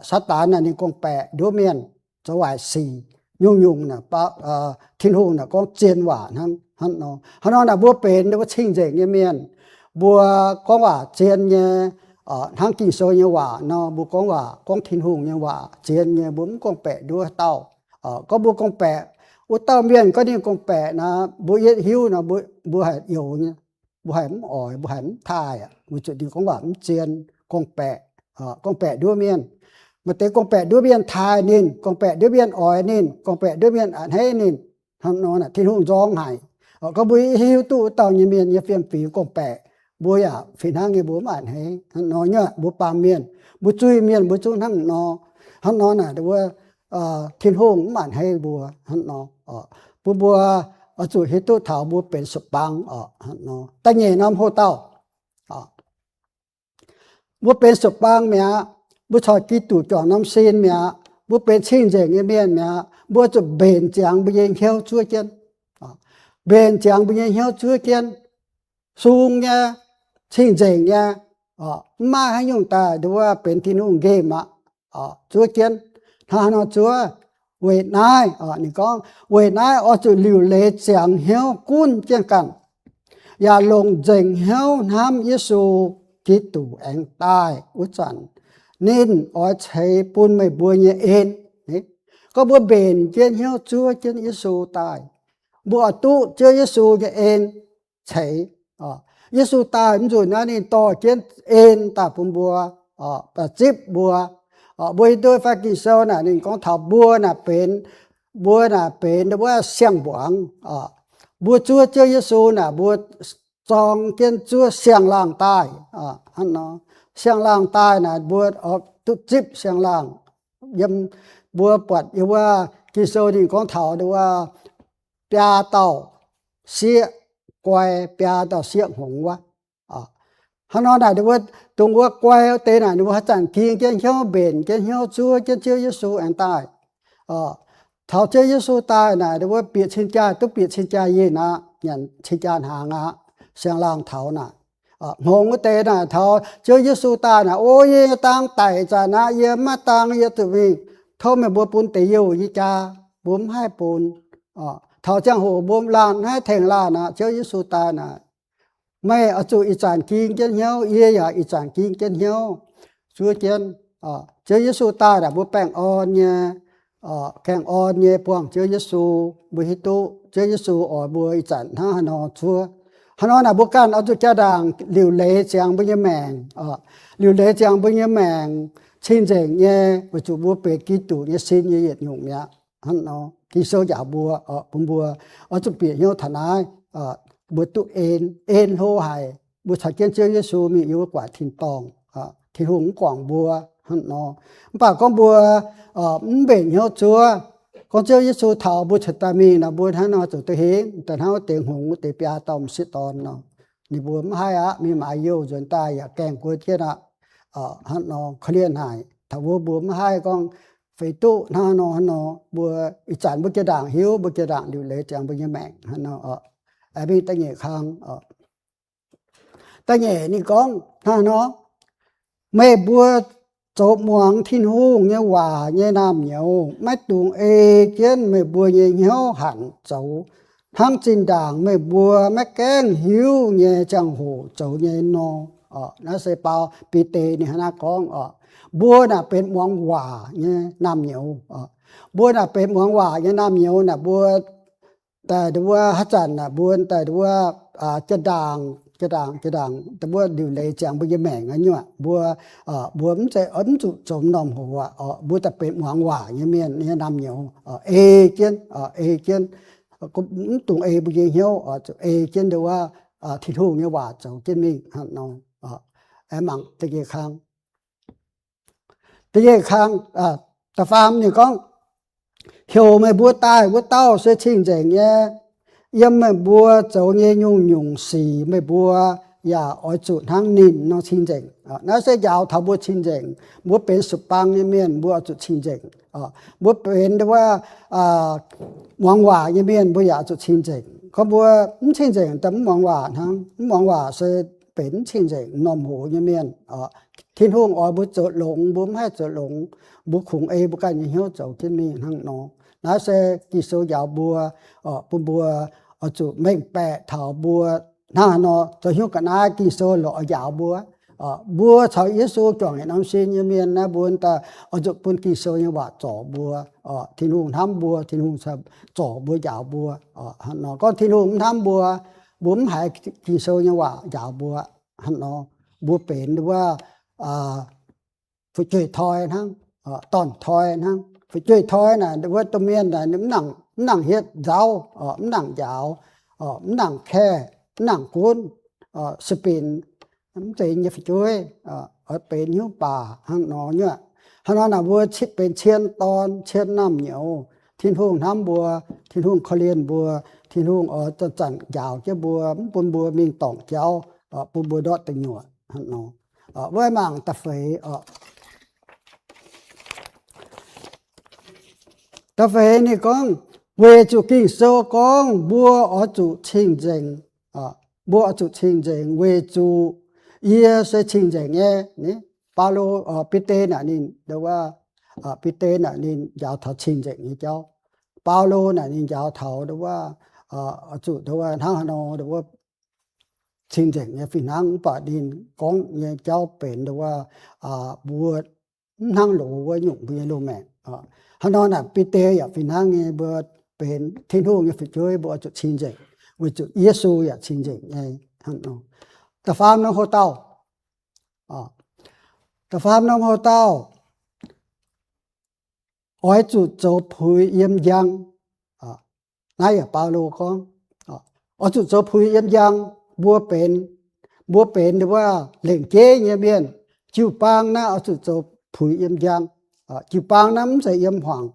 Saadaan naaic ninh gorngv-baeqc nduov mienh zoux waaic sic. Nyungc-nyungc naaic Tin-Hungh naaic gorngv zien waac hnangv, hnangv nor. Hnangv nor naaic mbuo benx mbuo cing-nzengc nyei mienh. Mbuo gorngv waac zien nyei, Hnangv Ging-Sou nyei waac nor, mbuo gorngv waac, gorngv Tin-Hungh nyei waac zien nyei, mbuo mv gorngv-baeqc nduov dauh. Gorngv mbuo gorngv-baeqc, wuov dauh mienh gorngv ninh gorngv-baeqc naaic, mbuo yietv hiuv nor, mbuo haih youx nyei, mbuo haih mv oix, mbuo haih mv taaih, weic zuqc ninh gorngv waac mv zien, gorngv-baeqc, gorngv-baeqc nduov mienh. Maaih deix gorngv-baeqc nduov mienh taaih ninh, gorngv-baeqc nduov mienh oix ninh, gorngv-baeqc nduov mienh a'hneiv ninh. Hnangv nor naaic Tin-Hungh nzorng haic. Gorngv mbuo hiuv duqv wuov dauh nyei mienh nyei fiem-fingx gorngv-baeqc, mbuo yaac fih hnangv nyei mbuo mv a'hneiv. Hnangv nor nyei mbuo baamh mienh, mbuo zuiz-mienh mbuo zungv hnangv nor. Hnangv nor naaic wuov, Tin-Hungh mv a'hneiv mbuo hnangv nor. Bun mbuo oix zuqc hiuv duqv taux mbuo benx sou-baang oc. Hnangv nor da'nyeic norm hoc-dauh, mbuo benx sou-baang mi'aqv. Mbuo caux Giduc juangc norm sin mi'aqv. Mbuo benx cing-nzengc nyei mienh mi'aqv. Mbuo zuqc mbenc ziangx mbuo nyei hnyouv zuov jienv. Mbenc ziangx mbuo nyei hnyouv zuov jienv, sung nyei, cing-nzengc nyei, mv maaih haaix nyungc daaih nduov benx Tin-Hungh nqemh aqv. Zuov jienv, hnangv haaix nor zuov? Weic naaiv, ninh gorngv, weic naaiv oix zuqc liuc leiz ziangx hnyouv gunv jienv ganh, yaac longc nzengc hnyouv hnamv Yesu Giduc aengx daaih wuov zanc, ninh oix ceix bun meih mbuo nyei en. Gorngv mbuo mbenc jienv hnyouv zuov jienv Yesu daaih, mbuo oix duqv Ziouv Yesu nyei en ceix. Yesu daaih mv nzunc naaiv ninh dorh jienv en daaih bun mbuo, daaih zipv mbuo. Mbuo hiuv duqv fai Ging-Sou naaic ninh gorngv taux mbuo naaic benx, mbuo naaic benx wuov siang-mbuangz. Mbuo zuov Ziouv Yesu naaic mbuo zorng jienv zuov siang-laangh daaih. Hnangv nor, siang-laangh daaih naaic mbuo duqv zipv siang-laangh. Yiem mbuo buatc yiem wuov Ging-Sou ninh gorngv taux wuov biaa dauh sieqv guai, biaa dauh sieqv hngongx wuov. Hnangv nor naaic wuov, dongh wuov guai wuov deix naaic ninh mbuo haaix zanc ging jienv hnyouv, mbenc jienv hnyouv zuov jienv Ziouv Yesu aengx daaih. Taux Ziouv Yesu daaih naaic wuov bieqc cing-jaa, duqv bieqc cing-jaa yinh aqv, nyanc cing-jaa hnaangx aqv, siang-laangh taux naaic. Hngongx wuov deix naaic taux Ziouv Yesu daaih naaic, o, yie nyei dang daic zanc aqv, yie mv maaih dang, yie zuqc mingh tov meih mbuo bun deix youh yie jaa, mbuo mv haih bun. Taux ziangh hoc mbuo laanh mv haih tengx laanh aqv. Ziouv Yesu daaih naaic, meih oix zuqc ih zanc ging jienv hnyouv, yie yaac ih zanc ging jienv hnyouv zuov jienv. Ziouv Yesu daaih naaic mbuo baengh orn nyei, gaengh orn nyei buangh Ziouv Yesu. Mbuo hiuv duqv Ziouv Yesu oix mbuo ih zanc hnangv haaix nor zuov. Hnangv nor naaic mbuo ganh oix zuqc jaa-ndaangc liuc leiz ziangx mbuo nyei maengc, liuc leiz ziangx mbuo nyei maengc cing-nzengc nyei, weic zuqc mbuo benx Giduc nyei sin nyei yietc nyungc mi'aqv. Hnangv nor Ging-Sou njaaux mbuo, bun mbuo oix zuqc bieqc hnyouv taux naaiv, mbuo duqv en, en hlo haic. Mbuo caux jienv Ziouv Yesu mingh yiem wuov guaax tin-dorngh, Tin-Hungh mv guangc mbuo hnangv nor. Mv baac gorngv mbuo mv mbenc hnyouv zuov, gorngv Ziouv Yesu taux mbuo cuotv daaih mingh nor, mbuo hnangv nor zuqc duqv hingh daaih hnangv wuov deix hngongx wuov deix biaa dauh m'sieqv dorn nor. Ninh mbuo mv haih aqv, mingh maaiz youh nzuonx daaih yaac gaengh guon jienv aqv. Hnangv nor korv-lienh haic. Taux wuov mbuo mv haih gorngv feix duqv hnangv nor, hnangv nor. Mbuo ih zanc mbuo jaa-ndaangc hiuv, mbuo jaa-ndaangc liuc leiz ziangx mbuo nyei maengc hnangv nor. Aengx mingh da'nyeic kang. Da'nyeic ninh gorngv hnangv nor, meih mbuo zoux muangx Tin-Hungh nyei waac nyei naamh nyouz maiv dungx ei jienv meih mbuo nyei hnyouv hanc zoux hnangv zinh ndaangc meih mbuo maiv gaengh hiuv nyei ziangh hoc zoux nyei nor. Naaiv se Baulo, Bide ninh hnangv naaiv gorngv oc. Mbuo naaic benx muangx waac nyei naamh nyouz. Mbuo naaic benx muangx waac nyei naamh nyouz naaic mbuo daaih wuov haaix zanc naaic mbuo daaih wuov jaa-ndaangc, jaa-ndaangc, jaa-ndaangc daaih mbuo liuc leiz ziangx mbuo nyei maengc nyuoqc. Mbuo, mbuo mv zeiz, mv zuqc zoux norm hoc aqv. Mbuo daaih benx muangx waac nyei mienh nyei naamh nyouz, ei jienv, ei jienv, mv dungx ei mbuo nyei hnyouv, zuqc ei jienv wuov Tin-Hungh nyei waac zoux jienv mingh hnangv nor. Aengx mangc da'nyeic kang. Da'nyeic kang, da'faam ninh gorngv, heuc meih mbuo daaih wuov dauh se cing-nzengc nyei. Yiem meih mbuo zoux nyei nyungc-nyungc sic meih mbuo yaac oix zuqc hnangv ninh nor cing-nzengc. Naaiv se njaaux taux mbuo cing-nzengc. Mbuo benx sux-bang nyei mienh mbuo oix zuqc cing-nzengc. Mbuo benx wuov muangx waac nyei mienh mbuo yaac oix zuqc cing-nzengc. Gorngv mbuo mv cing-nzengc daaih mv muangx waac hnangv. Mv muangx waac se benx mv cing-nzengc, norm hoc nyei mienh. Tin-Hungh oix mbuo zoux longx, mbuo mv haih zoux longx. Mbuo kungx ei mbuo ganh nyei hnyouv zoux jienv mingh hnangv nor. Naaiv se Ging-Sou njaaux mbuo, bun mbuo oix zuqc mengh baeqc taux mbuo hnangv haaix nor zoux hnyouv ga'naaiv. Ging-Sou lorz njaaux mbuo, Mbuo caux Yesu juangc yietc norm sin nyei mienh naaiv, mbuo daaih oix zuqc bun Ging-Sou nyei waac zorc mbuo. Tin-Hungh hnamv mbuo, Tin-Hungh zorc mbuo, njaaux mbuo. Hnangv nor gorngv Tin-Hungh mv hnamv mbuo, mbuo mv haiz Ging-Sou nyei waac njaaux mbuo. Hnangv nor mbuo benx wuov fu'jueiv toi hnangv, dorn-toi hnangv. Fu'jueiv toi naaic wuov domh mienh naaic mv nangc hietv nzauv, mv nangc njaaux, mv nangc kaeqv, mv nangc gunv, se benx mv zeiz nyei fu'jueiv, oix benx hnyouv baac hnangv nor nyei. Hnangv nor naaic mbuo benx cien dorn cien naamh nyouz. Tin-Hungh hnamv mbuo, Tin-Hungh korv-lienh mbuo, Tin-Hungh oix zanc-zanc njaaux jienv mbuo, mv bun mbuo mingh dorngc jauv, bun mbuo ndortv deic nyuoqc hnangv nor. Wuov mangc da'feix, da'feix ninh gorngv, weic zuqc Ging-Sou gorngv mbuo oix zuqc cing-nzengc, mbuo oix zuqc cing-nzengc weic zuqc yie se cing-nzengc nyei. Baulo, Bide naaic ninh, Bide naaic ninh njaaux taux cing-nzengc nyei jauv. Baulo naaic ninh njaaux taux wuov, zuqc hnangv haaix nor wuov cing-nzengc nyei fih hnangv, mv baac ninh gorngv nyei jauv benx wuov, mbuo mv hnangv loz wuov nyungc mbuo nyei loz-maengc. Hnangv nor naaic Bide yaac fih hnangv nyei, mbuo benx Tin-Hungh nyei fu'jueiv mbuo oix zuqc cing-nzengc, weic zuqc Yesu yaac cing-nzengc nyei. Hnangv nor, da'faam norm hoc-dauh, da'faam norm hoc-dauh, oix zuqc zoux puix yiem njang. Naaiv yaac Baulo gorngv, oix zuqc zoux puix yiem njang. Mbuo benx, mbuo benx wuov lengc jeiv nyei mienh, jiu-baang naaiv oix zuqc zoux puix yiem njang. Jiu-baang naaiv mv zeiz yiem hmuangx.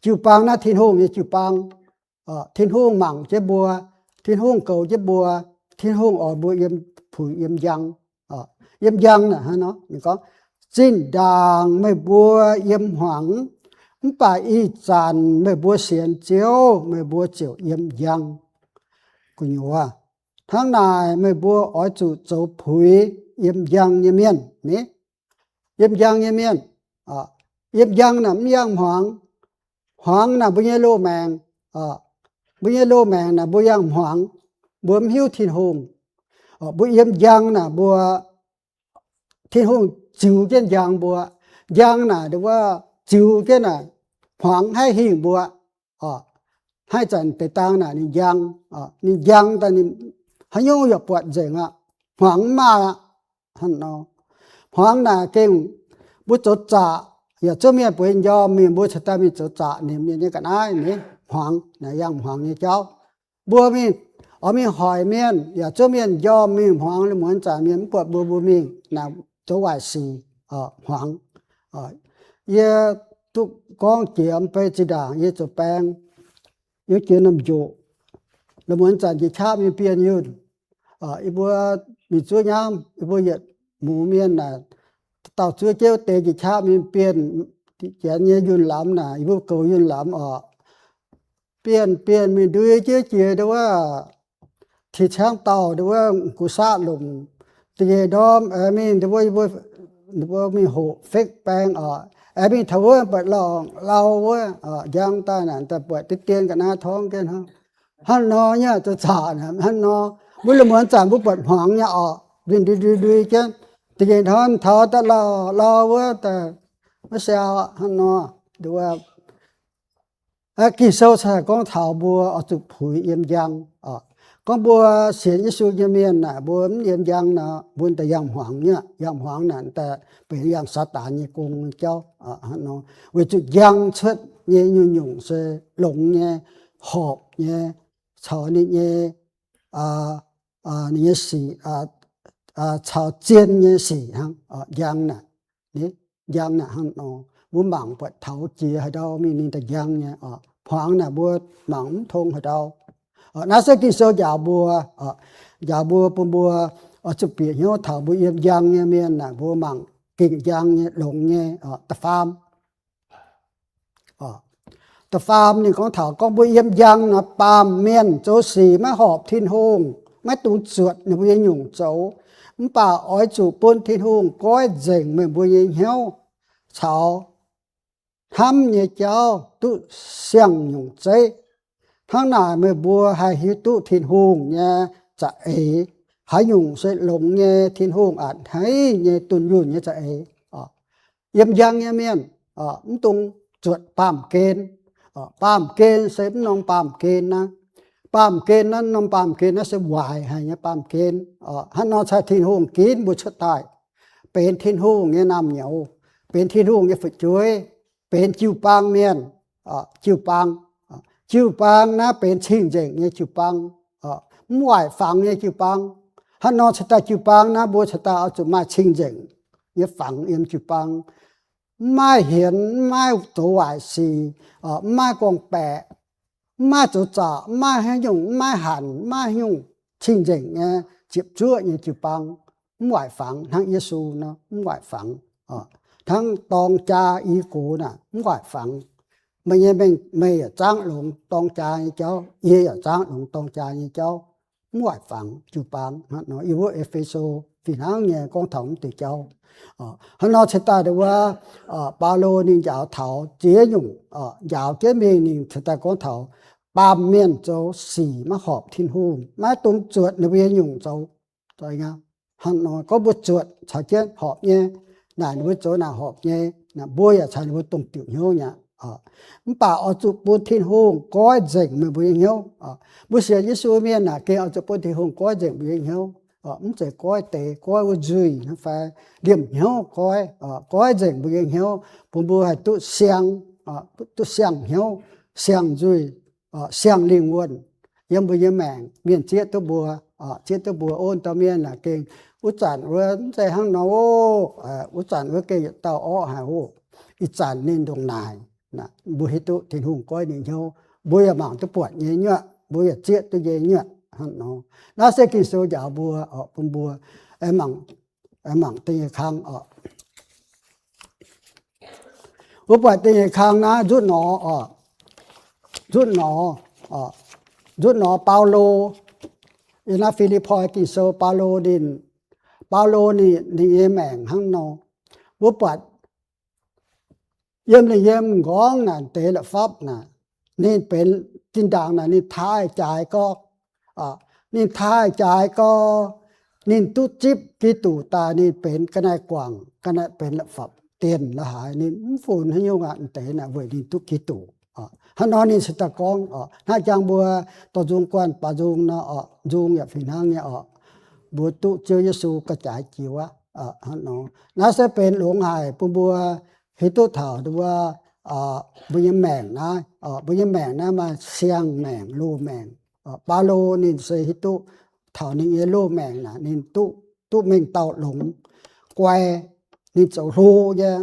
Jiu-baang naaiv Tin-Hungh nyei jiu-baang. Tin-Hungh mangc jienv mbuo, Tin-Hungh goux jienv mbuo, Tin-Hungh oix mbuo yiem puix yiem njang. Yiem njang naaic hnangv nor, ninh gorngv, zinh ndaangc meih mbuo yiem hmuangx, mv baac ih zanc meih mbuo sienx Ziouv, meih mbuo ziouc yiem njang. Gu'nyuoz hnangv naaic meih mbuo oix zuqc zoux puix yiem njang nyei mienh. Yiem njang nyei mienh, yiem njang naaic mv yangh hmuangx. Hmuangx naaic mbuo nyei loz-maengc, mbuo nyei loz-maengc naaic mbuo yangh hmuangx, mbuo mv hiuv Tin-Hungh. Mbuo yiem njang naaic mbuo, Tin-Hungh ziux jienv njang mbuo. Njang naaic wuov ziux jienv naaic, hmuangx haih hingh mbuo. Haaix zanc deix dang naaic ninh njang, ninh njang daaih ninh haaix nyungc yaac buatc nzengc aqv. Hmuangx mv maaih aqv. Hnangv nor, hmuangx naaic gengh mbuo zoux zaqc, yaac zuov mienh bueix njormh mingh, mbuo cingx daaih mingh zoux zaqc nimc mienh nyei ga'naaiv. Hmuangx naaic yangh hmuangx nyei jauv. Mbuo mingh, oix mingh hoic mienh, yaac zuov mienh njormh mingh hmuangx, lungh muonz zanc mienh mv buatc mbuo, mbuo mingh naaic zoux waaic sic, hmuangx. Yie duqv gorngv jiex mv bei zinh ndaangc yie zoux baeng, yie jiex norm njoqc, lungh muonz zanc njiec qaqv mingh bienh yunh. Yie mbuo mingh zuov nyamv, yie mbuo yietc muoz mienh naaic, dauh zuov jienv wuov deix njiec qaqv mingh bienh, janx nyei yunh lamz naaic, yie mbuo goux yunh lamz oc. Bienh bienh mingh ndui jienv jiex ndau wuov, tih ciangv dauh ndau wuov gu saqv lomc, da'nyeic ndorm aengx mingh ndau wuov, mbuo mingh hoqc fekv baeng oc, aengx mingh taux wuov buatc lorngh lau wuov, njang daaih naaic daaih buatc deix dien ga'naaiv torngv jienv hnangv. Hnangv nor nyei zoux zaqc naaic hnangv nor, mbuo lungh muonz zanc mbuo buatc hmuangx nyei oc, ndui ndui ndui jienv, da'nyeic hnoi taux daaih lauh lauh wuov daaih maiv siau aqv. Hnangv nor, ndau wuov Ging-Sou cingx gorngv taux mbuo oix zuqc puix yiem njang. Gorngv mbuo sienx Yesu nyei mienh naaic, mbuo mv yiem njang nor, mbuo daaih yangh hmuangx nyei. Yangh hmuangx naaic daaih benx yangh Saadaan nyei gong nyei jauv. Weic zuqc njang cuotv nyei nyungc-nyungc se longx nyei, horpc nyei, caux ninh nyei, ninh nyei sic, caux zien nyei sic hnangv. Njang naaic, njang naaic hnangv nor, mbuo mangc buatc taux jiex haaix ndau mingh ninh daaih njang nyei. Hmuangx naaic mbuo mangc mv tong haaix ndau. Naaiv se Ging-Sou njaaux mbuo, njaaux mbuo bun mbuo oix zuqc bieqc hnyouv taux mbuo yiem njang nyei mienh naaic, mbuo mangc gengh njang nyei, longx nyei. Da'faam, da'faam ninh gorngv taux gorngv mbuo yiem njang nor, baamh mienh zoux sic maiv horpc Tin-Hungh, maiv dungx zuotc ninh mbuo nyei nyungc zoux. Mv baac oix zuqc bun Tin-Hungh goiv nzengc meih mbuo nyei hnyouv caux hnamv nyei jauv duqv siang-nyungc zeiv. Hnangv naaic meih mbuo haih hiuv duqv Tin-Hungh nyei za'eix, Haaix nyungc se longx nyei, Tin-Hungh a'hneiv nyei, dunh yunh nyei za'eix. Yiem njang nyei mienh mv dungx zuotc baamh gen. Baamh gen se mv norm baamh gen naaiv. Baamh gen naaiv, norm baamh gen naaiv se waaic haic nyei baamh gen. Hnangv nor cai Tin-Hungh ginv mbuo cuotv daaih benx Tin-Hungh nyei naamh nyouz, benx Tin-Hungh nyei fu'jueiv, benx jiu-baang mienh. Jiu-baang, jiu-baang naaiv benx cing-nzengc nyei jiu-baang, mv waaic fangx nyei jiu-baang. Hnangv nor cingx daaih jiu-baang naaiv mbuo cingx daaih oix zuqc maaih cing-nzengc nyei fangx yiem jiu-baang. Mv maaih hienx, mv maaih zoux waaic sic, mv maaih gorngv-baeqc, mv maaih zoux zaqc, mv maaih haaix nyungc, mv maaih hanc, mv maaih haaix nyungc cing-nzengc nyei ziepc zuoqv nyei jiu-baang. Mv waaic fangx hnangv Yesu nor, mv waaic fangx. Hnangv dorng jaa i gox naaic, mv waaic fangx. Meih nyei mengh meih yaac zaangv longx dorng jaa nyei jauv, yie yaac zaangv longx dorng jaa nyei jauv. Mv waaic fangx jiu-baang. Hnangv nor yiem wuov E^fe^so fih hnangv nyei gorngv taux mv deix jauv. Hnangv nor cingx daaih wuov, Baulo ninh njaaux taux ziex nyungc, njaaux jienv mingh ninh cingx daaih gorngv taux baamh mienh zoux sic maiv horpc Tin-Hungh, maiv dungx zuotc ninh mbuo nyei nyungc zoux. Hnangv nor gorngv mbuo zuotc caux jienv horpc nyei, naaic ninh mbuo zoux naaic horpc nyei, mbuo yaac caux ninh mbuo dongh diuc hnyouv nyei. Mv baac oix zuqc bun Tin-Hungh goiv nzengc meih mbuo nyei hnyouv. Mbuo sienx Yesu mienh naaic gengh oix zuqc bun Tin-Hungh goiv nzengc mbuo nyei hnyouv. Mv zeiz goiv deix, goiv wuov nzuih fai liemh hnyouv goiv, goiv nzengc mbuo nyei hnyouv, bun mbuo haih duqv siang, duqv siang hnyouv, siang nzuih, siang lingh wuonh yiem mbuo nyei maengc. Mienh zieqv duqv mbuo, zieqv duqv mbuo, o, dauh mienh naaic gengh wuov zanc wuov mv zeiz hnangv nor, o, wuov zanc wuov gengh yietc dauh orqv haic, o, ih zanc ninh ndongc naaic. Mbuo hiuv duqv Tin-Hungh goiv ninh hnyouv, mbuo yaac mangc duqv buatc nyei nyuoqc, mbuo yaac zieqv duqv nyei nyuoqc hnangv nor. Naaiv se Ging-Sou njaaux mbuo, bun mbuo mangc da'nyeic kang oc. Mbuo buatc da'nyeic kang naaiv nzutv nor, nzutv nor, nzutv nor Baulo, yiem naaiv Fi^lipv^poi Ging-Sou, Baulo ninh, Baulo ninh, ninh nyei maengc hnangv nor. Mbuo buatc yiem ninh nyei m'nqorngv naaic deix la'fapv naaic, ninh benx zinh ndaangc naaic ninh taaih jaaix gorx. Ninh taaih jaaix gorx, ninh duqv zipv Giduc daaih ninh benx ga'naaiv guangc, ga'naaiv benx la'fapv dienh la'haaix, ninh mv funx haaix nyungc aqv. Deix naaic weic ninh duqv Giduc. Hnangv nor ninh se daaih gorngv, hnangv jangx mbuo dorh nzung guanh baaux nzung nor, nzung yaac fih hnangv nyei oc. Mbuo duqv Ziouv Yesu ga'jaaix jiex aqv. Hnangv nor, naaiv se benx longx haic bun mbuo hiuv duqv taux wuov, mbuo nyei maengc naaiv, mbuo nyei maengc naaiv maaih siang-maengc, loz-maengc. Baulo ninh se hiuv duqv taux ninh nyei loz-maengc naaic, ninh duqv, duqv mengh dauh longx guai. Ninh zoux hlo nyei,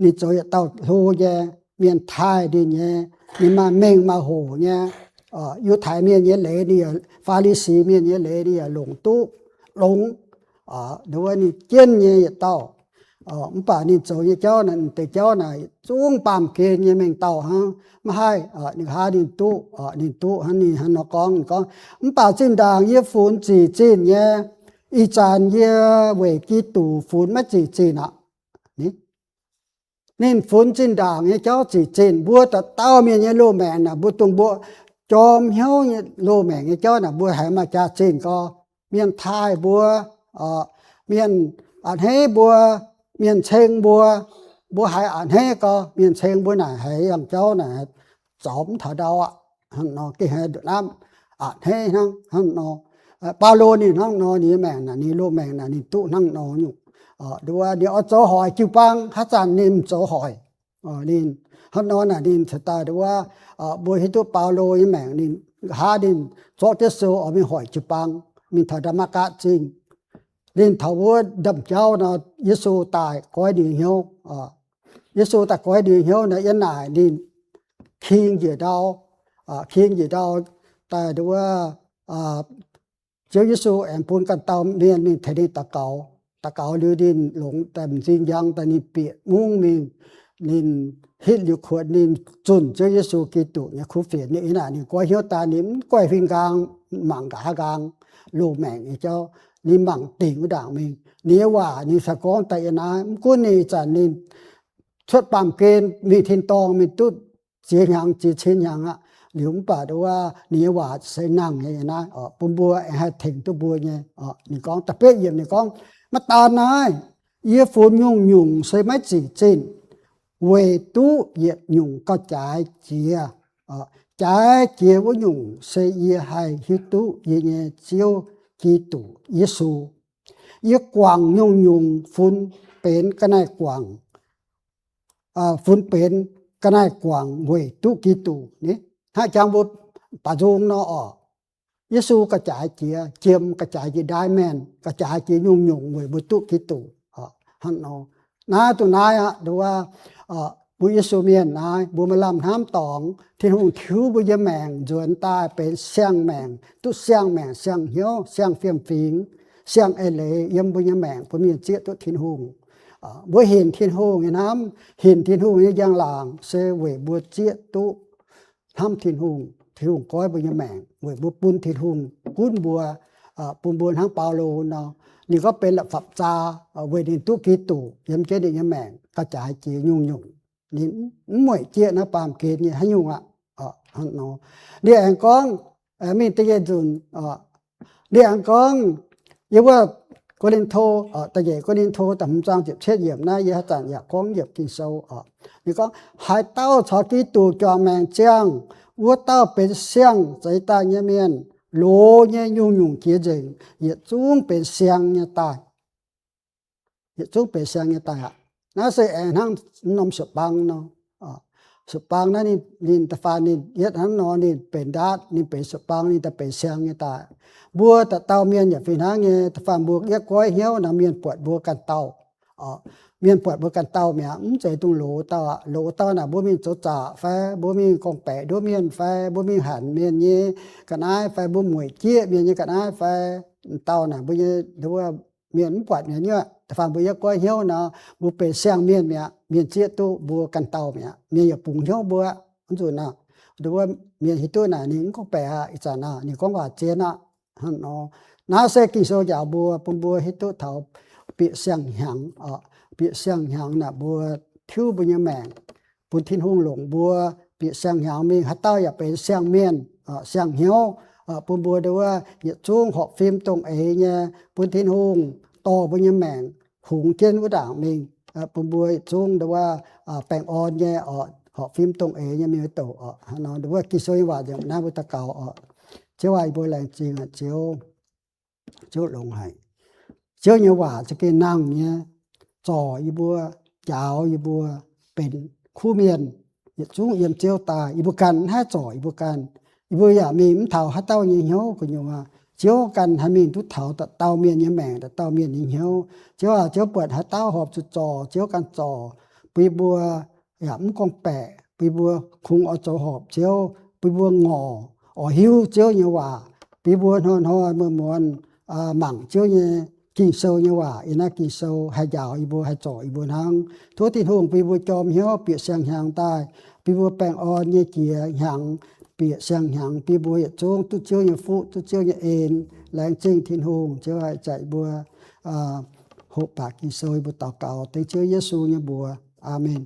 ninh zoux yietc dauh hlo nyei, mienh taaih ninh nyei, ninh maaih mengh maaih hoc nyei. Yiutai mienh nyei leiz, ninh, Faa^li^si mienh nyei leiz ninh yaac longc duqv longx. Wuov ninh jienv nyei yietc dauh. Mv baac ninh zoux nyei jauv naaic, deix jauv naaic zungv baamh gen nyei mengh dauh hnangv. Maiv haih, ninh nqa'haav ninh duqv, ninh duqv hnangv. Ninh hnangv nor gorngv, ninh gorngv, mv baac zinh ndaangc yie funx zic zinh nyei, ih zanc yie weic Giduc funx maiv zic zinh aqv. Ninh funx zinh ndaangc nyei jauv zic zinh. Mbuo dauh dauh mienh nyei loz-maengc naaic, mbuo dongh mbuo jorm hnyouv nyei loz-maengc nyei jauv naaic, mbuo haiz maaih jaax-zinh gorx, mienh taaih mbuo, mienh a'hneiv mbuo, mienh ceng mbuo, mbuo haiz a'hneiv gorx, mienh ceng mbuo naaic haiz yangh jauv naaic zaux mv taux ndau aqv. Hnangv nor gengh haiz nduqc naaiv a'hneiv hnangv. Hnangv nor, Baulo ninh hnangv nor, ninh nyei maengc naaic, ninh loz-maengc naaic ninh duqv hnangv nor nyungc. Ninh oix zoux hoic jiu-baang, haaix zanc ninh zoux hoic. Ninh hnangv nor naaic ninh cingx daaih wuov, mbuo hiuv duqv Baulo nyei maengc ninh nqa'haav ninh zorqv Yesu oix mingh hoic jiu-baang, mingh taux Ndaa^matv^gatc Zingh. Ninh taux wuov ndaamv-jauv nor, Yesu daaih goiv ninh nyei hnyouv. Yesu daaih goiv ninh nyei hnyouv nor, yiem naaic ninh king njiec ndau, king njiec ndau daaih wuov, Ziouv Yesu aengx bun ganh dauh mienh mingh tengx ninh daux gaux. Daux gaux liuz ninh longx daaih m'zing njang daaih ninh bieqc mungv mingh, ninh hitv liuz kuonx ninh zunh Ziouv Yesu Giduc nyei kuv fienx. Ninh ih naaic ninh goiv hnyouv daaih, ninh mv goiv huingx nqaang, mangc nqa'haav nqaang loz-maengc nyei jauv. Ninh mangc dingc wuov ndaangc mingh. Ninh nyei waac ninh cingx gorngv daaih yiem naaiv, mv gunv ninh ih zanc ninh cuotv baamh gen mingh tin-dorngh mingh duqv ziex hnyangx ziex cin hnyangx aqv, Liuz mv baac nduov ninh nyei waac se nangh nyei naaiv oc, bun mbuo aengx haih tengx duqv mbuo nyei oc. Ninh gorngv da'betv yiemc ninh gorngv, Maiv daan naaiv, yie funx nyungc-nyungc se maiv zic zinh weic duqv yietc nyungc gauh jaaix jiex. Jaaix jiex wuov nyungc se yie haih hiuv duqv yie nyei Ziouv Giduc Yesu. Yie guangc nyungc-nyungc funx benx ga'naaiv guangc, funx benx ga'naaiv guangc weic duqv Giduc. Hnangv jangx mbuo baac nzung nor oc, Yesu gauh jaaix jiex, jiem gauh jaaix jiex, ndaaiv maengh gauh jaaix jiex nyungc-nyungc weic mbuo duqv Giduc. Hnangv nor, naaiv duqv naaiv aqv, nduov, mbuo Yesu mienh naaiv, mbuo maaih lamh hnamv dorngx, Tin-Hungh tiuv mbuo nyei maengc nzuonx daaih benx siang-maengc, duqv siang-maengc, siang-hnyouv, siang-fiem-fingx, siang-eix leiz yiem mbuo nyei maengc bun mienh zieqv duqv Tin-Hungh. Mbuo hinc Tin-Hungh nyei hnamv, hinc Tin-Hungh nyei njang-laangc se weic mbuo zieqv duqv hnamv Tin-Hungh. Tin-Hungh goiv mbuo nyei maengc weic mbuo bun Tin-Hungh gunv mbuo, bun mbuo hnangv Baulo nor, ninh gorngv benx la'fapv-zaa weic ninh duqv Giduc yiem jienv ninh nyei maengc gauh jaaix jiex nyungc-nyungc. Ninh mv mueic jieqv naaiv baamh gen nyei haaix nyungc aqv. Ninh aengx gorngv, mingh da'nyeic nzunc, ninh aengx gorngv, yiem wuov Ko^lin^to, da'nyeic Ko^lin^to da'hmz zaang ziepc cietv yiemc naaiv, yie haaix zanc yaac gorngv yiemc Ging-Sou oc. Ninh gorngv, Haaix dauh caux Giduc juangc maengc ziangh, wuov dauh benx siang-zeix daaih nyei mienh. Loz nyei nyungc-nyungc jiex nzengc, yietc zungv benx siang nyei daaih. Yietc zungv benx siang nyei daaih aqv. Naaiv se aengx hnangv norm suqc-bang nor. Suqc-bang naaiv ninh, ninh da'faanh ninh yietv hnangv nor ninh benx ndaatv, ninh benx suqc-bang, ninh daaih benx siang nyei daaih. Mbuo dauh dauh mienh yaac fih hnangv nyei, da'faanh mbuo yietv goiv hnyouv nor mienh buatc mbuo ganh dauh. Mienh buatc mbuo ganh dauh mi'aqv, mv zeiz dongh loz dauh aqv. Loz dauh naaic mbuo mingh zoux zaqc fai mbuo mingh gorngv-baeqc nduov mienh fai mbuo mingh hanc mienh nyei ga'naaiv fai mbuo mueic jieqv mienh nyei ga'naaiv fai, dauh naaic mbuo nyei, mienh mv buatc mi'aqv. Da'faanh mbuo yietv goiv hnyouv nor, mbuo benx siang-mienh mi'aqv, mienh zieqv duqv mbuo ganh dauh mi'aqv, mienh yaac bungx hnyouv mbuo. Wuov nzunc aqv, mienh hiuv duqv naaic ninh mv gorngv-baeqc aqv, ih zanc naaic ninh gorngv waac zien aqv. Naaiv se Ging-Sou njaaux mbuo, bun mbuo hiuv duqv taux bieqc siang-hnyangx. Bieqc siang-hnyangx naaic mbuo tiuv mbuo nyei maengc, bun Tin-Hungh longc mbuo bieqc siang-hnyangx mingh. Haaix dauh yaac benx siang-mienh, siang-hnyouv, bun mbuo nduov yietc zungv horpc fim dongh eix nyei, bun Tin-Hungh dorh mbuo nyei maengc hungx jienv wuov ndaangc mingh, bun mbuo yietc zungv nduov baengh orn nyei oc, horpc fim dongh eix nyei mingh wuov douc oc. Nduov Ging-Sou nyei waac nzengc naaiv mbuo daux gaux oc. Ziouv aac, yie mbuo laengz zingh aqv Ziouv. Ziouv longx haic. Ziouv nyei waac za'gengh nangh nyei, zorc yie mbuo, njaaux yie mbuo benx kuv mienh. Yietc zungv yiem Ziouv daaih, yie mbuo ganh mv haih zorc yie mbuo ganh. Yie mbuo yaac mingh mv taux haaix dauh nyei hnyouv gu'nyuoz. Ziouv ganh haih mingh duqv taux dauh dauh mienh nyei maengc, dauh dauh mienh nyei hnyouv. Ziouv aac, Ziouv buatc haaix dauh horpc zuqc zorc, Ziouv ganh zorc, bun yie mbuo yaac mv gorngv-baeqc, bun yie mbuo kungx oix zoux horpc Ziouv, bun yie mbuo ngorc oix hiuv Ziouv nyei waac, bun yie mbuo hnoi-hnoi muonz-muonz mangc Ziouv nyei Ging-Sou nyei waac, yiem naaiv Ging-Sou haih njaaux yie mbuo, haih zorc yie mbuo hnangv. Tov Tin-Hungh bun yie mbuo jorm hnyouv bieqc siang-hnyangx daaih, bun yie mbuo baengh orn nyei jiex hnyangx bieqc siang-hnyangx, bun yie mbuo yietc zungv duqv Ziouv nyei fuqv, duqv Ziouv nyei en. Laengz zingh Tin-Hungh, Ziouv aac, ih zanc yie mbuo hoqc baac Ging-Sou, yie mbuo daux gaux dengv Ziouv Yesu nyei mbuox. Aamen.